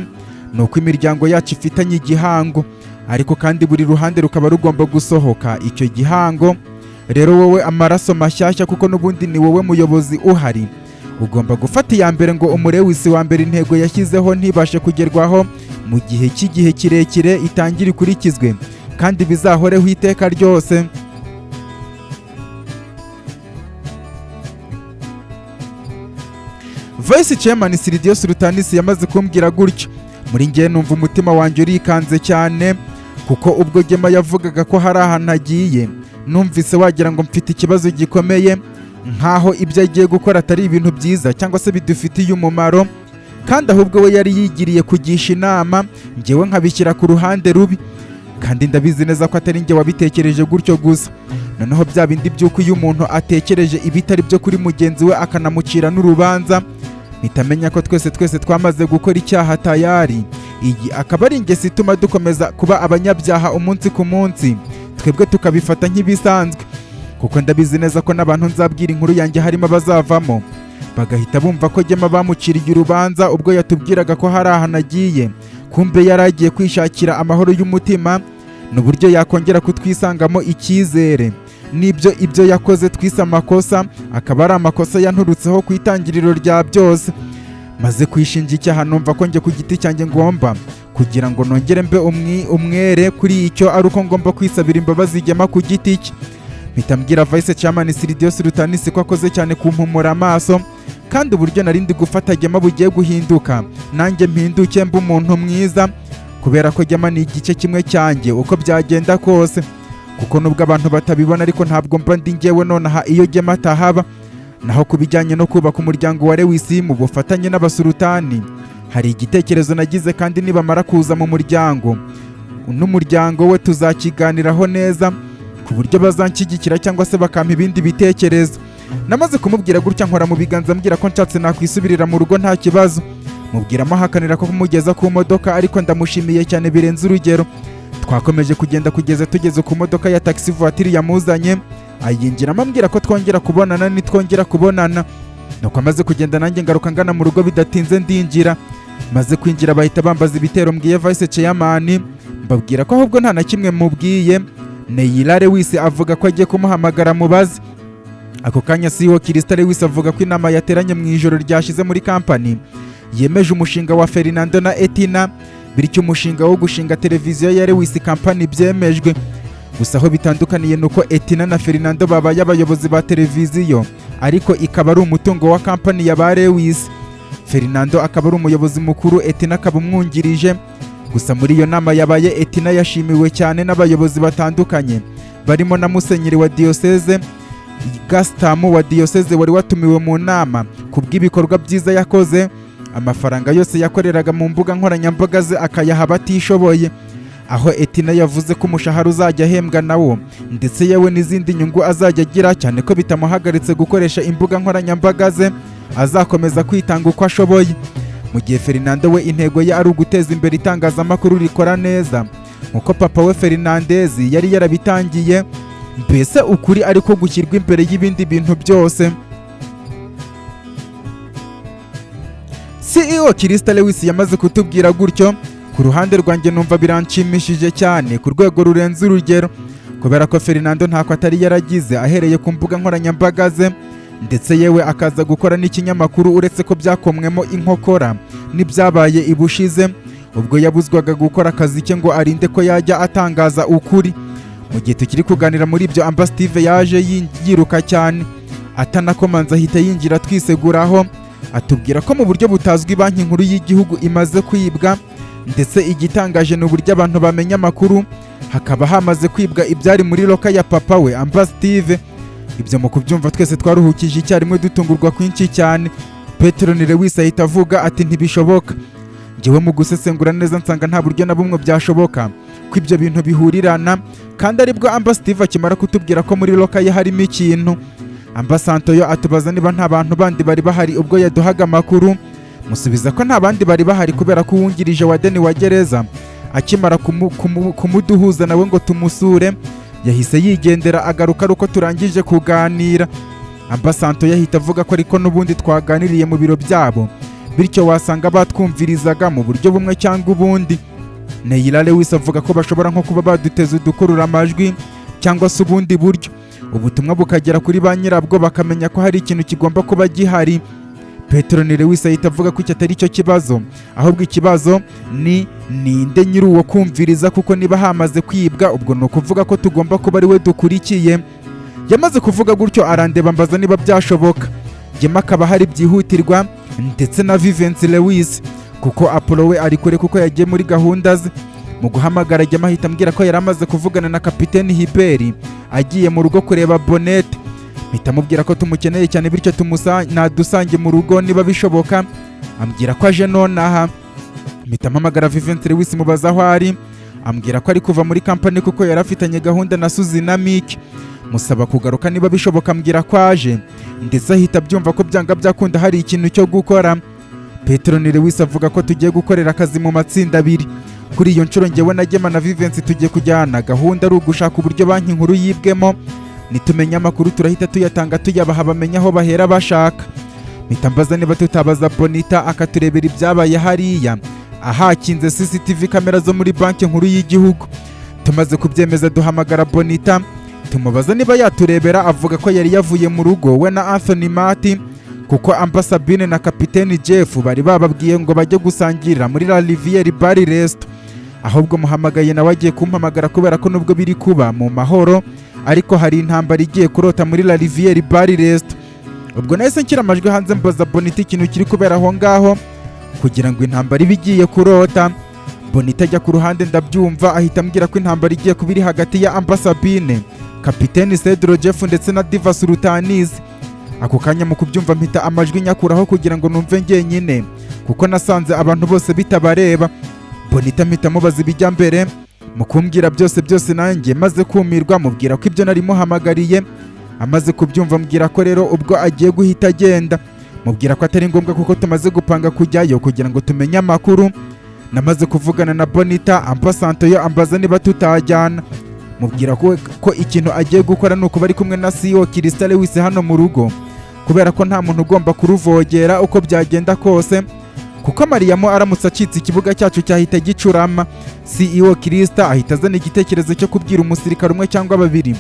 ni uko imiryango yacu ifitanye igihango, ariko kandi buri ruhande rukaba rugomba gusohoka icyo gihango. Rero wowe amaraso mashyashya, kuko n'ubundi ni wowe muyobozi uhari, ugomba gufata iya mbere ngo umurewisi wa mbere intego yashyizeho ntibashe kugerwaho mu gihe cy'igihe kirekire, itangire ikurikizwe kandi bizahoreho iteka ryose." Vice Chairman Siridiyo Sultanisi yamaze kumbwira gutyo, muri ngewe numva umutima wanjye urikanze cyane, kuko ubwo Gema yavugaga ko hari ahantu agiye, numvise wagira ngo mfite ikibazo gikomeye, nkaho ibyo agiye gukora atari ibintu byiza cyangwa se bidufitiye umumaro, kandi ahubwo we yari yigiriye kugisha inama, ngewe nkabishyira ku ruhande rubi, kandi ndabizi neza ko atari njye wabitekereje gutyo gusa. Noneho bya bindi by'uko iyo umuntu atekereje ibitari byo kuri mugenzi we akanamucira n'urubanza, mpita menya ko twese twese twamaze gukora icyaha tayari. Iyi akaba ari ingeso ituma dukomeza kuba abanyabyaha umunsi ku munsi, twebwe tukabifata nk'ibisanzwe, kuko ndabizi neza ko n'abantu nzabwira inkuru yanjye harimo abazavamo bagahita bumva ko Gema bamuciriye urubanza ubwo yatubwiraga ko hari ahantu agiye, kumbe yari agiye kwishakira amahoro y'umutima n'uburyo yakongera kutwisangamo icyizere. N'ibyo ibyo yakoze twise amakosa akaba ari amakosa yanturutseho ku itangiriro rya byose. Maze kwishinja icyaha, numva ko njye ku giti cyanjye ngomba kugira ngo nongere mbe umwere kuri icyo, ari uko ngomba kwisabira imbabazi Gema ku giti cye. Mpita mbwira Vice Chairman Siridiyo Sultanisi ko akoze cyane kumpumura amaso, kandi uburyo nari ndi gufata Gema bugiye guhinduka, nanjye mpinduke mbe umuntu mwiza, kubera ko Gema ni igice kimwe cyanjye uko byagenda kose, kuko nubwo abantu batabibona ariko ntabwo mba ndi njyewe nonaha iyo Gema atahaba. Naho ku bijyanye no kubaka umuryango wa Lewisi mu bufatanye n'abasultani, hari igitekerezo nagize, kandi nibamara kuza mu muryango n'umuryango we tuzakiganiraho neza ku buryo bazanshyigikira cyangwa se bakampa ibindi bitekerezo. Namaze kumubwira gutya, nkora mu biganza, mbwira ko nshatse nakwisubirira mu rugo nta kibazo. Mubwira amuhakanira ko kumugeza ku modoka, ariko ndamushimiye cyane birenze urugero. Twakomeje kugenda kugeza tugeze ku modoka ya taxi voiture yamuzanye, ayinjiramo ambwira ko twongera kubonana nitwongera kubonana. Nuko amaze kugenda, nanjye ngaruka ngana mu rugo. Bidatinze ndinjira. Maze kwinjira, bahita bambaza ibitero mbwiye Vice Chairman, mbabwira ko ahubwo nta na kimwe mubwiye. Neyila Lewis avuga ko agiye kumuhamagara mubaze. Ako kanya CEO Kirista Lewis avuga ko inama yateranye mu ijoro ryashize muri kampani yemeje umushinga wa Fernando na Etina, bityo umushinga wo gushinga televiziyo ya Lewis Company byemejwe. Gusa aho bitandukaniye ni uko Etina na Fernando babaye abayobozi ba televiziyo, ariko ikaba ari umutungo wa kampani ya ba Lewis. Fernando akaba ari umuyobozi mukuru, Etina akaba umwungirije. Gusa muri iyo nama yabaye, Etina yashimiwe cyane n'abayobozi batandukanye, barimo na musenyeri wa diyoseze Gasitamu wa diyoseze wari watumiwe mu nama, ku bw'ibikorwa byiza yakoze, amafaranga yose yakoreraga mu mbuga nkoranyambaga ze akayaha abatishoboye, aho Etina yavuze ko umushahara uzajya ahembwa nawo, ndetse yewe n'izindi nyungu azajya agira, cyane ko bitamuhagaritse gukoresha imbuga nkoranyambaga ze, azakomeza kwitanga uko ashoboye, mu gihe Fernando we intego ye ari uguteza imbere itangazamakuru rikora neza nkuko papa we Fernandez yari yarabitangiye, mbese ukuri ariko gushyirwa imbere y'ibindi bintu byose. CEO Kirista Lewis yamaze kutubwira gutyo, ku ruhande rwanjye numva biranshimishije cyane ku rwego rurenze urugero, kubera ko Fernando ntako atari yaragize ahereye ku mbuga nkoranyambaga ze, ndetse yewe akaza gukora n'ikinyamakuru, uretse ko byakomwemo inkokora n'ibyabaye ibushize ubwo yabuzwaga gukora akazi ke ngo arinde ko yajya atangaza ukuri. Mu gihe tukiri kuganira muri ibyo, Amba Steve yaje yiruka cyane, atanakomanza ahita yinjira twiseguraho, atubwira ko mu buryo butazwi Banki Nkuru y'Igihugu imaze kwibwa, ndetse igitangaje ni uburyo abantu bamenya amakuru hakaba hamaze kwibwa ibyari muri locker ya papa we Amba Steve. Ibyo mu kubyumva twese twaruhukije icyarimwe, dutungurwa kwinshi cyane. Petero Lewis ahita avuga ati: "Ntibishoboka." Njyewe mu gusesengura neza nsanga nta buryo na bumwe byashoboka ko ibyo bintu bihurirana, kandi aribwo Amba Steve akimara kutubwira ko muri locker ye harimo ikintu. Amba Santoyo atubaza niba nta bantu bandi bari bahari ubwo yaduhaga amakuru. Musubiza ko nta bandi bari bahari, kubera ko uwungirije wa deni wa gereza akimara kumuduhuza nawe ngo tumusure yahise yigendera, agaruka ari uko turangije kuganira. Amba Santoyo ahita avuga ko ariko n'ubundi twaganiriye mu biro byabo, bityo wasanga batwumvirizaga mu buryo bumwe cyangwa ubundi. Neyila Lewis avuga ko bashobora nko kuba baduteza udukurura amajwi cyangwa se ubundi buryo, ubutumwa bukagera kuri ba nyirabwo bakamenya ko hari ikintu kigomba kuba gihari. Petero Lewis ahita avuga ko icyo atari cyo kibazo, ahubwo ikibazo ni ninde nyiri uwo kumviriza, kuko niba hamaze kwibwa ubwo ni ukuvuga ko tugomba kuba ari we dukurikiye. Yamaze kuvuga gutyo arandeba, mbaza niba byashoboka. Gema akaba hari byihutirwa, ndetse na Vivensi Lewis, kuko Apollo we ari kure kuko yagiye muri gahunda ze. Mu guhamagara Gema, ahita ambwira ko yari amaze kuvugana na kapiteni Hiberi, agiye mu rugo kureba Bonete. Mpita mubwira ko tumukeneye cyane, bityo nadusange mu rugo niba bishoboka. Ambwira ko aje nonaha. Mpita mpamagara Vivensi Lewis, mubaza aho ari. Ambwira ko ari kuva muri kampani kuko yari afitanye gahunda na Suzy na Mike. Musaba kugaruka niba bishoboka, ambwira ko aje, ndetse ahita abyumva ko byanga byakunda hari ikintu cyo gukora. Peteroni Lewis avuga ko tugiye gukorera akazi mu matsinda abiri. Kuri iyo nshuro, ngewe na Gema na Vivensi tugiye kujyana. Gahunda ari ugushaka uburyo banki nkuru yibwemo. Nitumenya amakuru, turahita tuyatanga, tuyabaha, bamenya aho bahera bashaka. Mpita mbaza niba tutabaza Bonita akaturebera ibyabaye hariya ahakinze CCTV kamera zo muri Banki Nkuru y'Igihugu. Tumaze kubyemeza, duhamagara Bonita, tumubaza niba yaturebera. Avuga ko yari yavuye mu rugo, we na Anthony Mati, kuko Ambasabine na kapiteni Jeff bari bababwiye ngo bajye gusangirira muri La Riviere Bar Resto. Ahubwo muhamagaye nawe agiye kumpamagara, kubera ko nubwo biri kuba mu mahoro, ariko hari intambara igiye kurota muri La Riviere Bar Resto. Ubwo nahise nshyira amajwi hanze, mbaza Bonita ikintu kiri kubera aho ngaho kugira ngo intambara ibe igiye kurota. Bonita ajya ku ruhande, ndabyumva. Ahita ambwira ko intambara igiye kuba iri hagati ya Ambasabine, kapiteni Cedro Jeff ndetse na Diva Sultanize. Ako kanya mu kubyumva, mpita amajwi nyakuraho kugira ngo numve njyenyine, kuko nasanze abantu bose bitabareba. Bonita mpita mubaza ibijya mbere. Mu kumbwira byose byose, nanjye maze kumirwa. Mubwira ko ibyo nari muhamagariye. Amaze kubyumva, mbwira ko rero ubwo agiye guhita agenda. Mubwira ko atari ngombwa, kuko tumaze gupanga kujyayo kugira ngo tumenye amakuru. Namaze kuvugana na Bonita. Ambasantoyo ambaza niba tutajyana. Mubwira ko ikintu agiye gukora ni ukuba ari kumwe na CEO Kirista Lewis hano mu rugo, kubera ko nta muntu ugomba kuruvogera uko byagenda kose, kuko Mariyamu aramutse acitse, ikibuga cyacu cyahita gicurama. CEO Kirista ahita azana igitekerezo cyo kubwira umusirikare umwe cyangwa babiri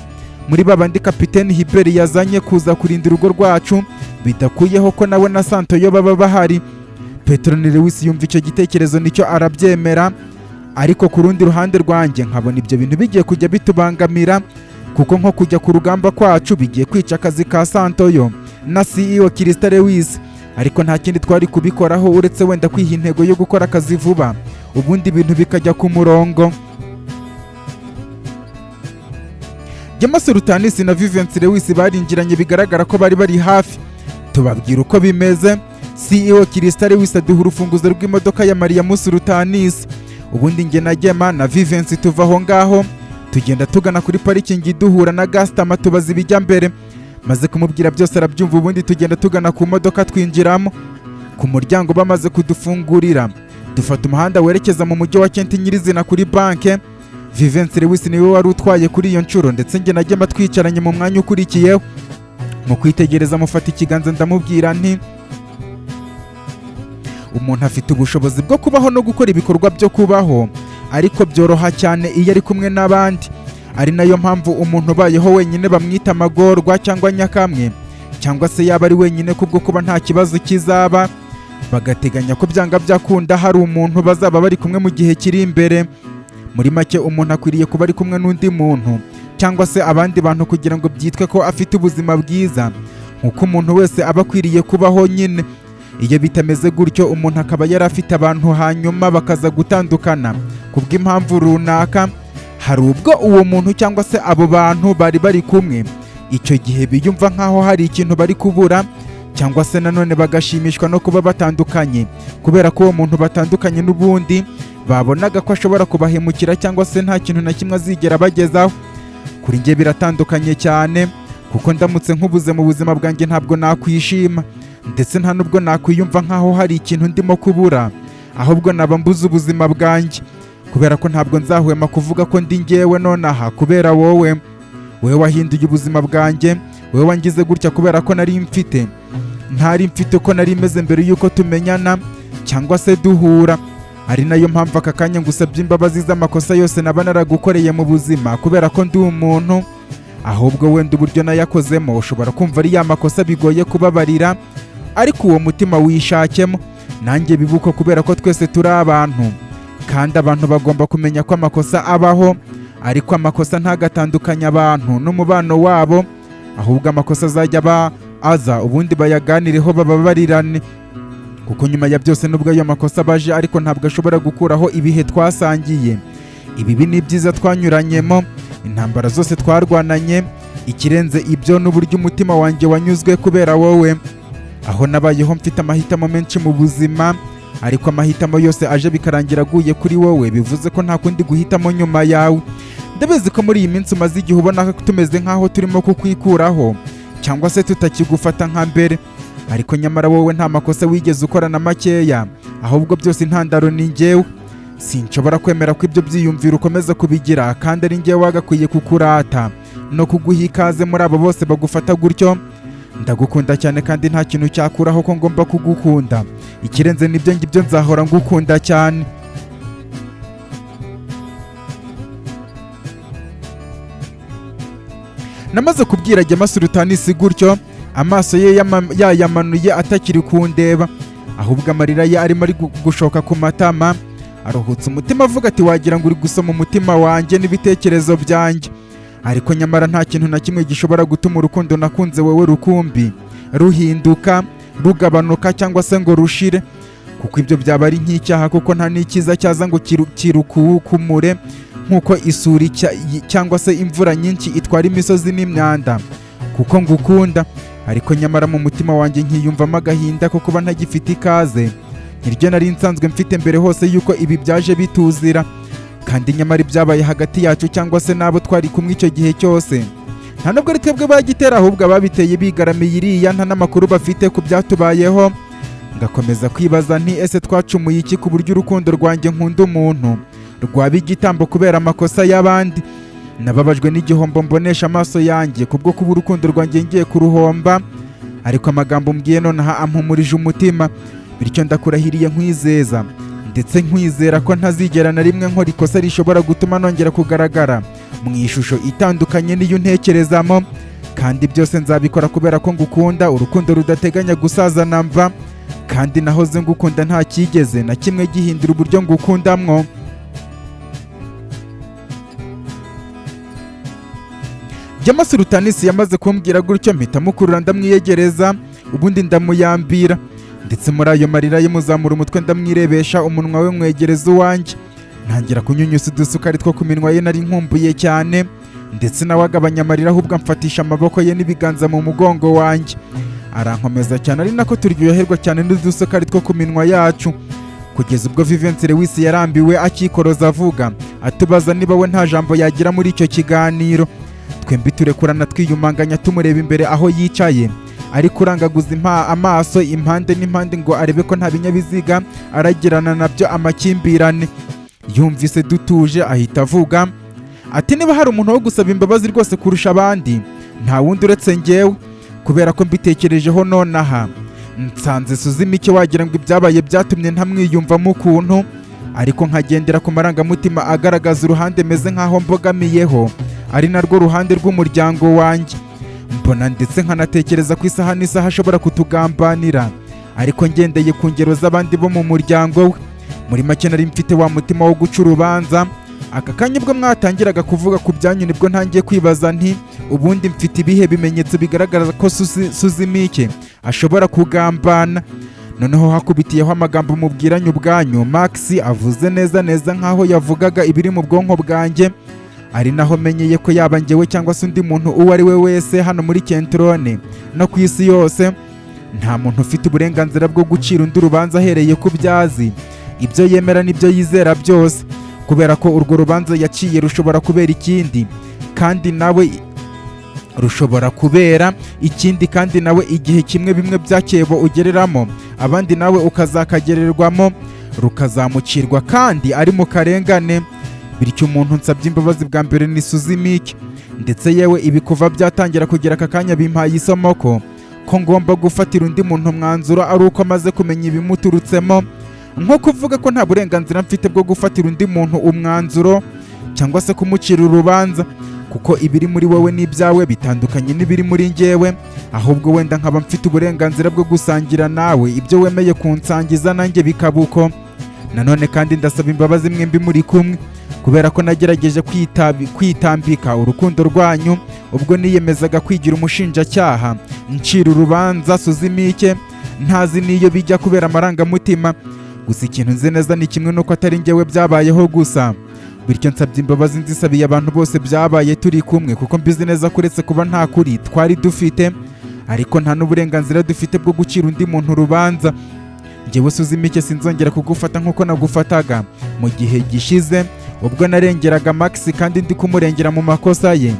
muri babandi kapiteni Hiberi yazanye kuza kurinda urugo rwacu, bidakuyeho ko nawe na Santoyo baba bahari. Peteroni Lewis yumva icyo gitekerezo nicyo, arabyemera. Ariko ku rundi ruhande rwanjye, nkabona ibyo bintu bigiye kujya bitubangamira, kuko nko kujya ku rugamba kwacu bigiye kwica akazi ka Santoyo na CEO Kirista Lewis. Ariko nta kindi twari kubikoraho uretse wenda kwiha intego yo gukora akazi vuba, ubundi ibintu bikajya ku murongo. Gema Sultanisi na Vivensi Lewis barinjiranye, bigaragara ko bari bari hafi. Tubabwira uko bimeze. CEO Kirista Lewis aduha urufunguzo rw'imodoka ya Mariyamu Sultanisi. Ubundi njye na Gema na Vivensi tuva aho ngaho, tugenda tugana kuri parikingi, duhura na Gastama, tubaza ibijya mbere. Maze kumubwira byose, arabyumva. Ubundi tugenda tugana ku modoka, twinjiramo. Ku muryango bamaze kudufungurira, dufata umuhanda werekeza mu mujyi wa Kent, nyirizina kuri banke. Vivensi Lewis niwe wari utwaye kuri iyo nshuro, ndetse njye na Gema twicaranye mu mwanya ukurikiyeho. Mu kwitegereza, mufata ikiganza, ndamubwira nti: "Umuntu afite ubushobozi bwo kubaho no gukora ibikorwa byo kubaho, ariko byoroha cyane iyo ari kumwe n'abandi. Ari nayo mpamvu umuntu ubayeho wenyine bamwita amagorwa cyangwa nyakamwe, cyangwa se yaba ari wenyine kubwo kuba nta kibazo kizaba, bagateganya ko byanga byakunda hari umuntu bazaba bari kumwe mu gihe kiri imbere. Muri make, umuntu akwiriye kuba ari kumwe n'undi muntu cyangwa se abandi bantu kugira ngo byitwe ko afite ubuzima bwiza, nk'uko umuntu wese aba akwiriye kubaho nyine. Iyo bitameze gutyo, umuntu akaba yari afite abantu, hanyuma bakaza gutandukana kubw'impamvu runaka, hari ubwo uwo muntu cyangwa se abo bantu bari bari kumwe icyo gihe biyumva nk'aho hari ikintu bari kubura, cyangwa se nanone bagashimishwa no kuba batandukanye, kubera ko uwo muntu batandukanye n'ubundi babonaga ko ashobora kubahemukira cyangwa se nta kintu na kimwe azigera abagezaho. Kuri njye biratandukanye cyane, kuko ndamutse nkubuze mu buzima bwanjye, ntabwo nakwishima, ndetse nta nubwo nakwiyumva nk'aho hari ikintu ndimo kubura, ahubwo naba mbuze ubuzima bwanjye, kubera ko ntabwo nzahwema kuvuga ko ndi ngewe nonaha kubera wowe. Wowe wahinduye ubuzima bwanjye, wowe wangize gutya, kubera ko nari mfite ntari mfite uko nari meze mbere y'uko tumenyana cyangwa se duhura. Ari nayo mpamvu aka kanya ngusabye imbabazi z'amakosa yose naba naragukoreye mu buzima, kubera ko ndi umuntu. Ahubwo wenda uburyo nayakozemo ushobora kumva ari ya makosa bigoye kubabarira, ariko uwo mutima wishakemo nanjye bibuko, kubera ko twese turi abantu, kandi abantu bagomba kumenya ko amakosa abaho, ariko amakosa ntagatandukanye abantu n'umubano wabo, ahubwo amakosa azajya aba Aza ubundi bayaganireho, bababarirane, kuko nyuma ya byose, nubwo ayo makosa baje, ariko ntabwo ashobora gukuraho ibihe twasangiye, ibibi n'ibyiza twanyuranyemo, intambara zose twarwananye. Ikirenze ibyo n'uburyo umutima wanjye wanyuzwe kubera wowe, aho nabayeho mfite amahitamo menshi mu buzima, ariko amahitamo yose aje bikarangira aguye kuri wowe, bivuze ko nta kundi guhitamo nyuma yawe. Ndabizi ko muri iyi minsi umaze igihe ubona ko tumeze nk'aho turimo kukwikuraho cyangwa se tutakigufata nka mbere, ariko nyamara wowe nta makosa wigeze ukora na makeya, ahubwo byose intandaro ni njyewe. Sinshobora kwemera ko ibyo byiyumviro ukomeza kubigira kandi ari njyewe wagakwiye kukurata no kuguha ikaze muri abo bose bagufata gutyo. Ndagukunda cyane kandi nta kintu cyakuraho ko ngomba kugukunda. Ikirenze n'ibyo ngibyo, nzahora ngukunda cyane. Namaze kubwira Gema Sultanisi gutyo, amaso ye yayamanuye atakiri kundeba, ahubwo amarira ye arimo ari gushoka ku matama. Aruhutse umutima avuga ati: "Wagira ngo uri gusoma umutima wanjye n'ibitekerezo byanjye, ariko nyamara nta kintu na kimwe gishobora gutuma urukundo nakunze wowe rukumbi ruhinduka, rugabanuka cyangwa se ngo rushire, kuko ibyo byaba ari nk'icyaha, kuko nta n'icyiza cyaza ngo kirukumure nk'uko isuri cyangwa se imvura nyinshi itwara imisozi n'imyanda, kuko ngukunda, ariko nyamara mu mutima wanjye nkiyumvamo agahinda ko kuba ntagifite ikaze niryo nari nsanzwe mfite mbere hose yuko ibi byaje bituzira. Kandi nyamara ibyabaye hagati yacu cyangwa se n'abo twari kumwe icyo gihe cyose, nta nubwo ari twebwe bagitera, ahubwo ababiteye bigaramiye iriya nta n'amakuru bafite ku byatubayeho. Ngakomeza kwibaza nti: ese twacumuye iki ku buryo urukundo rwanjye nkunda umuntu rwaba igitambo kubera amakosa y'abandi? Nababajwe n'igihombo mbonesha amaso yanjye kubwo kuba urukundo rwanjye ngiye kuruhomba, ariko amagambo mbwiye nonaha ampumurije umutima. Bityo ndakurahiriye, nkwizeza ndetse nkwizera ko ntazigera na rimwe nkora ikosa rishobora gutuma nongera kugaragara mu ishusho itandukanye n'iyo untekerezamo, kandi byose nzabikora kubera ko ngukunda urukundo rudateganya gusaza na mba, kandi nahoze ngukunda, nta cyigeze na kimwe gihindura uburyo ngukundamwo." Jama Sultanisi yamaze kumbwira gutyo, mpita mukurura ndamwiyegereza, ubundi ndamuyambira, ndetse muri ayo marira ye muzamura umutwe ndamwirebesha, umunwa we mwegereza uwanjye, ntangira kunyunyusa udusukari two ku minwa ye nari nkumbuye cyane, ndetse nawe agabanya amarira, ahubwo amfatisha amaboko ye n'ibiganza mu mugongo wanjye, arankomeza cyane, ari nako turyoherwa cyane n'udusukari two ku minwa yacu, kugeza ubwo Vivensi Lewis yarambiwe akikoroza avuga atubaza niba we nta jambo yagira muri icyo kiganiro. Twembi turekurana twiyumanganya, tumureba imbere aho yicaye ari kurangaguza amaso impande n'impande ngo arebe ko nta binyabiziga aragirana nabyo amakimbirane. Yumvise dutuje ahita avuga ati: "Niba hari umuntu wo gusaba imbabazi rwose kurusha abandi, nta wundi uretse njyewe, kubera ko mbitekerejeho nonaha nsanze Suzimike wagira ngo ibyabaye byatumye ntamwiyumvamo ukuntu, ariko nkagendera ku marangamutima agaragaza uruhande meze nk'aho mbogamiyeho, ari narwo ruhande rw'umuryango wanjye. Mbona ndetse nkanatekereza ko isaha n'isaha ashobora kutugambanira, ariko ngendeye ku ngero z'abandi bo mu muryango we. Muri make nari mfite wa mutima wo guca urubanza. Aka kanya ubwo mwatangiraga kuvuga ku byanyu, nibwo ntangiye kwibaza nti: ubundi mfite ibihe bimenyetso bigaragaza ko Suzimike ashobora kugambana? Noneho hakubitiyeho amagambo mubwiranye ubwanyu, Max avuze neza neza nk'aho yavugaga ibiri mu bwonko bwanjye, ari naho menyeye ko yaba njyewe cyangwa se undi muntu uwo ari we wese hano muri Kentrone no ku isi yose, nta muntu ufite uburenganzira bwo gucira undi urubanza ahereye ku byazi, ibyo yemera n'ibyo yizera byose, kubera ko urwo rubanza yaciye rushobora kubera ikindi kandi nawe rushobora kubera ikindi kandi nawe igihe kimwe bimwe byakebo ugereramo abandi, nawe ukazakagererwamo, rukazamucirwa kandi ari mu karengane. Bityo umuntu nsabye imbabazi bwa mbere ni Suzimike. Ndetse yewe ibi kuva byatangira kugera aka kanya bimpaye isomo ko ngomba gufatira undi muntu umwanzuro ari uko amaze kumenya ibimuturutsemo, nko kuvuga ko nta burenganzira mfite bwo gufatira undi muntu umwanzuro cyangwa se kumucira urubanza, kuko ibiri muri wowe n'ibyawe bitandukanye n'ibiri muri njyewe, ahubwo wenda nkaba mfite uburenganzira bwo gusangira nawe ibyo wemeye kunsangiza, nanjye bikaba uko. Nanone kandi ndasaba imbabazi mwembi muri kumwe, kubera ko nagerageje kwitambika urukundo rwanyu. Ubwo niyemezaga kwigira umushinjacyaha, ncira urubanza Suzimike ntazi n'iyo bijya kubera amarangamutima. Gusa ikintu nzi neza ni kimwe, nuko atari njyewe byabayeho gusa. Bityo nsabye imbabazi, nzisabiye abantu bose byabaye turi kumwe, kuko mbizi neza ko uretse kuba nta kuri twari dufite, ariko nta n'uburenganzira dufite bwo gucira undi muntu urubanza. Njyewe Suzimike sinzongera kugufata nk'uko nagufataga mu gihe gishize, ubwo narengeraga Max kandi ndi kumurengera mu makosa ye.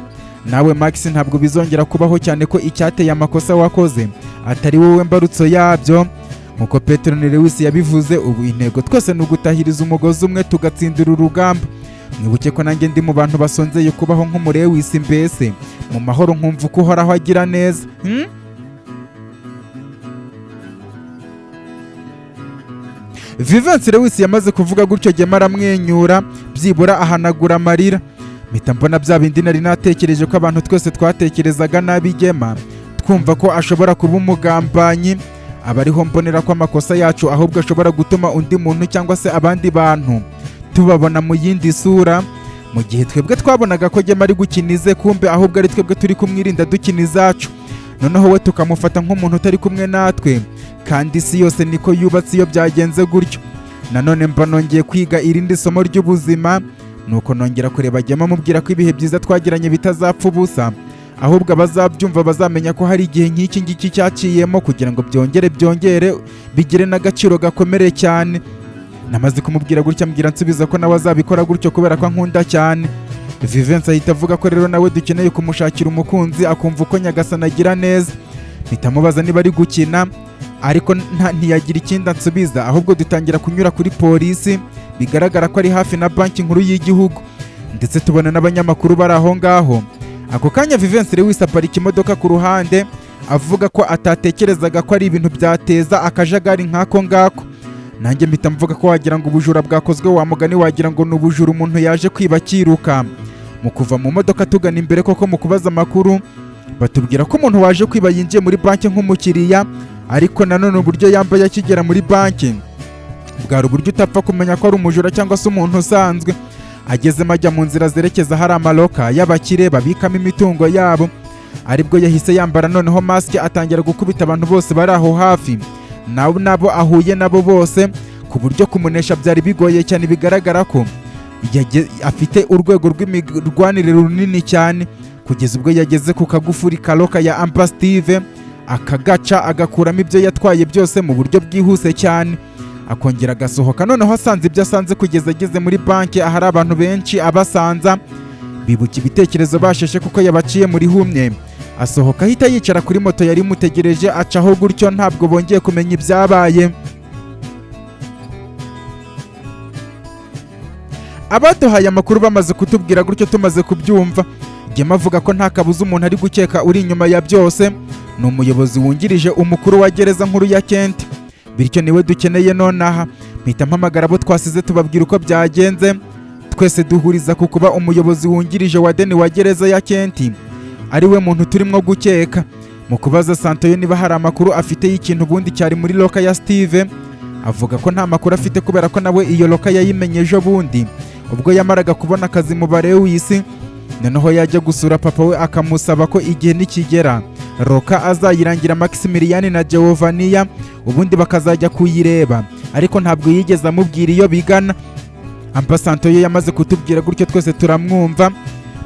Nawe Max ntabwo bizongera kubaho, cyane ko icyateye amakosa wakoze atari wowe mbarutso yabyo. Nkuko Petero Lewis yabivuze, ubu intego twese ni ugutahiriza umugozi umwe tugatsindira urugamba. Mwibuke ko nanjye ndi mu bantu basonzeye kubaho nk'umurewisi, mbese mu mahoro, nkumva uko Uhoraho agira neza, Vivensi Lewis yamaze kuvuga gutyo, Gema aramwenyura, byibura ahanagura amarira. Mpita mbona bya bindi nari natekereje ko abantu twese twatekerezaga nabi Gema, twumva ko ashobora kuba umugambanyi, aba ariho mbonera ko amakosa yacu ahubwo ashobora gutuma undi muntu cyangwa se abandi bantu tubabona mu yindi sura. Mu gihe twebwe twabonaga ko Gema ari gukina ize, kumbe ahubwo ari twebwe turi kumwirinda dukina izacu, noneho we tukamufata nk'umuntu utari kumwe natwe. Kandi isi yose niko yubatse. Iyo byagenze gutyo, nanone mba nongeye kwiga irindi somo ry'ubuzima. Nuko nongera kureba Gema, amubwira ko ibihe byiza twagiranye bitazapfa ubusa, ahubwo abazabyumva bazamenya ko hari igihe nk'iki ngiki cyaciyemo kugira ngo byongere bigire n'agaciro gakomere cyane. Namaze kumubwira gutya, ambwira nsubiza ko nawe azabikora gutyo kubera ko ankunda cyane. Vivensi ahita avuga ko rero nawe dukeneye kumushakira umukunzi, akumva uko Nyagasani agira neza. Mpita mubaza niba ari gukina, ariko ntiyagira ikindi ansubiza, ahubwo dutangira kunyura kuri polisi, bigaragara ko ari hafi na Banki Nkuru y'Igihugu, ndetse tubona n'abanyamakuru bari aho ngaho. Ako kanya Vivensi Lewis aparika imodoka ku ruhande, avuga ko atatekerezaga ko ari ibintu byateza akajagari nk'ako ngako. Nanjye mpita mvuga ko wagira ngo ubujura bwakozwe, wa mugani wagira ngo ni ubujura, umuntu yaje kwiba akiruka. Mu kuva mu modoka tugana imbere, koko mu kubaza amakuru batubwira ko umuntu waje kwiba yinjiye muri banki nk'umukiriya, ariko nanone uburyo yambaye akigera muri banki bwari uburyo utapfa kumenya ko ari umujura cyangwa se umuntu usanzwe. Agezemo ajya mu nzira zerekeza ahari ama locker y'abakire babikamo imitungo yabo, aribwo yahise yambara noneho masike, atangira gukubita abantu bose bari aho hafi nabo nabo ahuye nabo bose, ku buryo kumunesha byari bigoye cyane. Bigaragara ko afite urwego rw'imirwanire runini cyane, kugeza ubwo yageze ku kagufuri ka locker ya Ampa Steve, akagaca, agakuramo ibyo yatwaye byose mu buryo bwihuse cyane, akongera agasohoka noneho asanze ibyo asanze, kugeza ageze muri banki ahari abantu benshi, abasanza bibuka ibitekerezo basheshe kuko yabaciye muri humye. Asohoka ahita yicara kuri moto yari imutegereje, acaho gutyo, ntabwo bongeye kumenya ibyabaye. Abaduhaye amakuru bamaze kutubwira gutyo, tumaze kubyumva, Gema avuga ko nta kabuza umuntu ari gukeka uri inyuma ya byose ni umuyobozi wungirije umukuru wa gereza nkuru ya Kent, bityo niwe dukeneye nonaha. Mpita mpamagara abo twasize, tubabwira uko byagenze. Twese duhuriza ku kuba umuyobozi wungirije wa deni wa gereza ya Kent ari we muntu turimo gukeka. Mu kubaza Santoyo niba hari amakuru afite y'ikintu ubundi cyari muri locker ya Steve, avuga ko nta makuru afite, kubera ko nawe iyo locker yayimenye ejo bundi ubwo yamaraga kubona akazi mu Barewisi. Noneho yajya gusura papa we, akamusaba ko igihe nikigera locker azayirangira Maximilian na Giovania, ubundi bakazajya kuyireba, ariko ntabwo yigeze amubwira iyo bigana. Ambasanto ye yamaze kutubwira gutyo, twese turamwumva.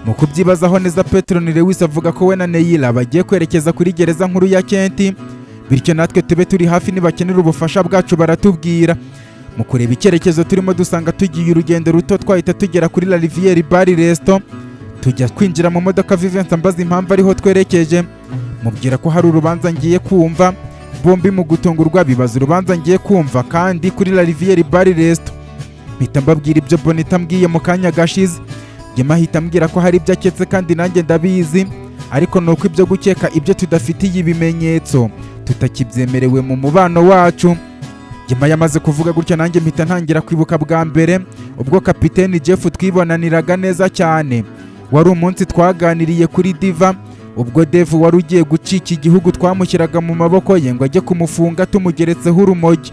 Mu kubyibazaho neza, Petron Lewis avuga ko we na Neila bagiye kwerekeza kuri gereza nkuru ya Kent, bityo natwe tube turi hafi, nibakenera ubufasha bwacu baratubwira. Mu kureba icyerekezo turimo, dusanga tugiye urugendo ruto twahita tugera kuri La Riviere Bar Resto. Tujya kwinjira mu modoka, Vivensi ambaza impamvu ariho twerekeje, mubwira ko hari urubanza ngiye kumva. Bombi mu gutungurwa bibaza urubanza ngiye kumva kandi kuri La Riviere Bar Resto. Mpita mbabwira ibyo Bonita ambwiye mu kanya gashize. Gema ahita ambwira ko hari ibyo aketse kandi nanjye ndabizi, ariko ni uko ibyo gukeka ibyo tudafitiye ibimenyetso tutakibyemerewe mu mubano wacu. Gema yamaze kuvuga gutya, nanjye mpita ntangira kwibuka bwa mbere ubwo kapiteni Jeff twibonaniraga neza cyane. Wari umunsi twaganiriye kuri Diva, ubwo Dev wari ugiye gucika igihugu twamushyiraga mu maboko ye ngo ajye kumufunga tumugeretseho urumogi,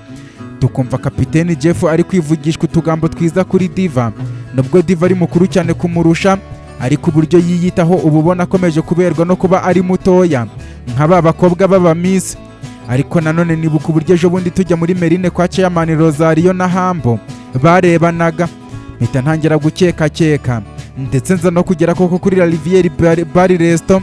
tukumva kapiteni Jeff ari kwivugishwa utugambo twiza kuri Diva, nubwo Diva ari mukuru cyane kumurusha. Ariko uburyo yiyitaho uba ubona akomeje kuberwa no kuba ari mutoya nka ba bakobwa b'aba miss. Ariko nanone nibuka uburyo ejo bundi tujya muri Merine kwa Chairman Rosario na Hambo barebanaga, mpita ntangira gukekakeka, ndetse nza no kugera koko kuri La Riviere Bar Resto,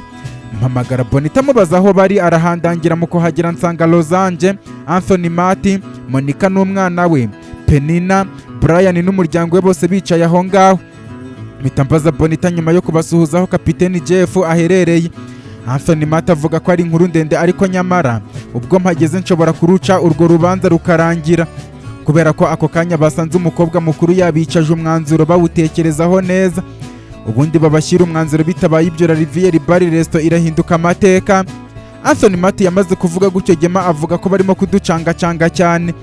mpamagara Bonita mubaza aho bari, arahandangira. Mu kuhagera nsanga Rosange, Anthony Mati, Monica n'umwana we Penina, Brian n'umuryango we bose bicaye aho ngaho. Mpita mbaza Bonita nyuma yo kubasuhuza aho kapiteni Jeff aherereye. Anthony Mati avuga ko ari inkuru ndende, ariko nyamara ubwo mpageze nshobora kuruca urwo rubanza rukarangira, kubera ko ako kanya basanze umukobwa mukuru yabicaje, umwanzuro bawutekerezaho neza, ubundi babashyira umwanzuro. Bitabaye ibyo, La Riviere Bar Resto irahinduka amateka. Anthony Mati yamaze kuvuga gutyo, Gema avuga ko barimo kuducangacanga cyane.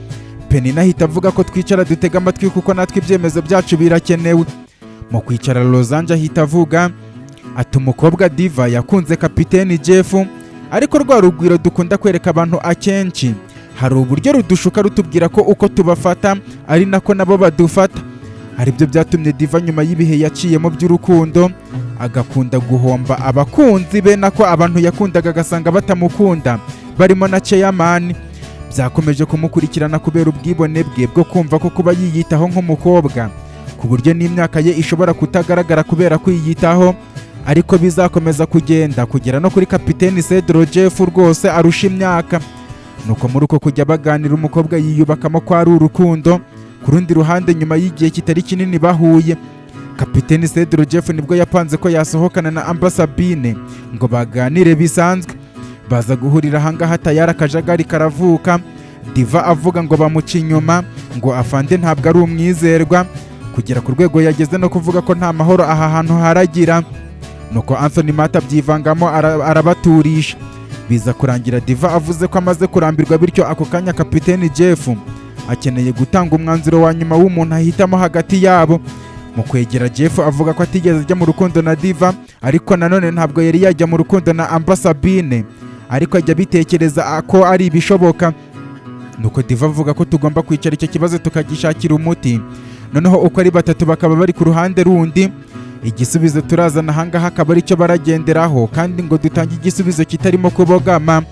Penina ahita avuga ko twicara dutega amatwi, kuko natwe ibyemezo byacu birakenewe. Mu kwicara, Rosange ahita avuga ati: "Umukobwa Diva yakunze kapiteni Jeff, ariko rwa rugwiro dukunda kwereka abantu akenshi hari uburyo rudushuka, rutubwira ko uko tubafata ari nako nabo badufata. Aribyo byatumye Diva nyuma y'ibihe yaciyemo by'urukundo agakunda guhomba abakunzi be, nako abantu yakundaga agasanga batamukunda, barimo na Chairman, byakomeje kumukurikirana kubera ubwibone bwe bwo kumva ko kuba yiyitaho nk'umukobwa, ku buryo n'imyaka ye ishobora kutagaragara kubera kwiyitaho, ariko bizakomeza kugenda kugera no kuri kapiteni Cedro Jeff rwose arusha imyaka." Nuko muri uko kujya baganira, umukobwa yiyubakamo ko ari urukundo. Ku rundi ruhande, nyuma y'igihe kitari kinini bahuye, kapiteni Cedro Jeff nibwo yapanze ko yasohokana na Ambasabine ngo baganire bisanzwe. Baza guhurira ahangaha, tayari akajagari karavuka. Diva avuga ngo bamuca inyuma, ngo afande ntabwo ari umwizerwa, kugera ku rwego yageze no kuvuga ko nta mahoro aha hantu haragira. Nuko Anthony Mata abyivangamo, arabaturisha. Biza kurangira Diva avuze ko amaze kurambirwa, bityo ako kanya kapiteni Jeff akeneye gutanga umwanzuro wa nyuma w'umuntu ahitamo hagati yabo. Mu kwegera Jeff, avuga ko atigeze ajya mu rukundo na Diva, ariko nanone ntabwo yari yajya mu rukundo na Ambasabine, ariko ajya abitekereza ko ari ibishoboka. Nuko Diva avuga ko tugomba kwicara icyo kibazo tukagishakira umuti, noneho uko ari batatu bakaba bari ku ruhande rundi, igisubizo turazana ahangaha akaba aricyo baragenderaho, kandi ngo dutange igisubizo kitarimo kubogama.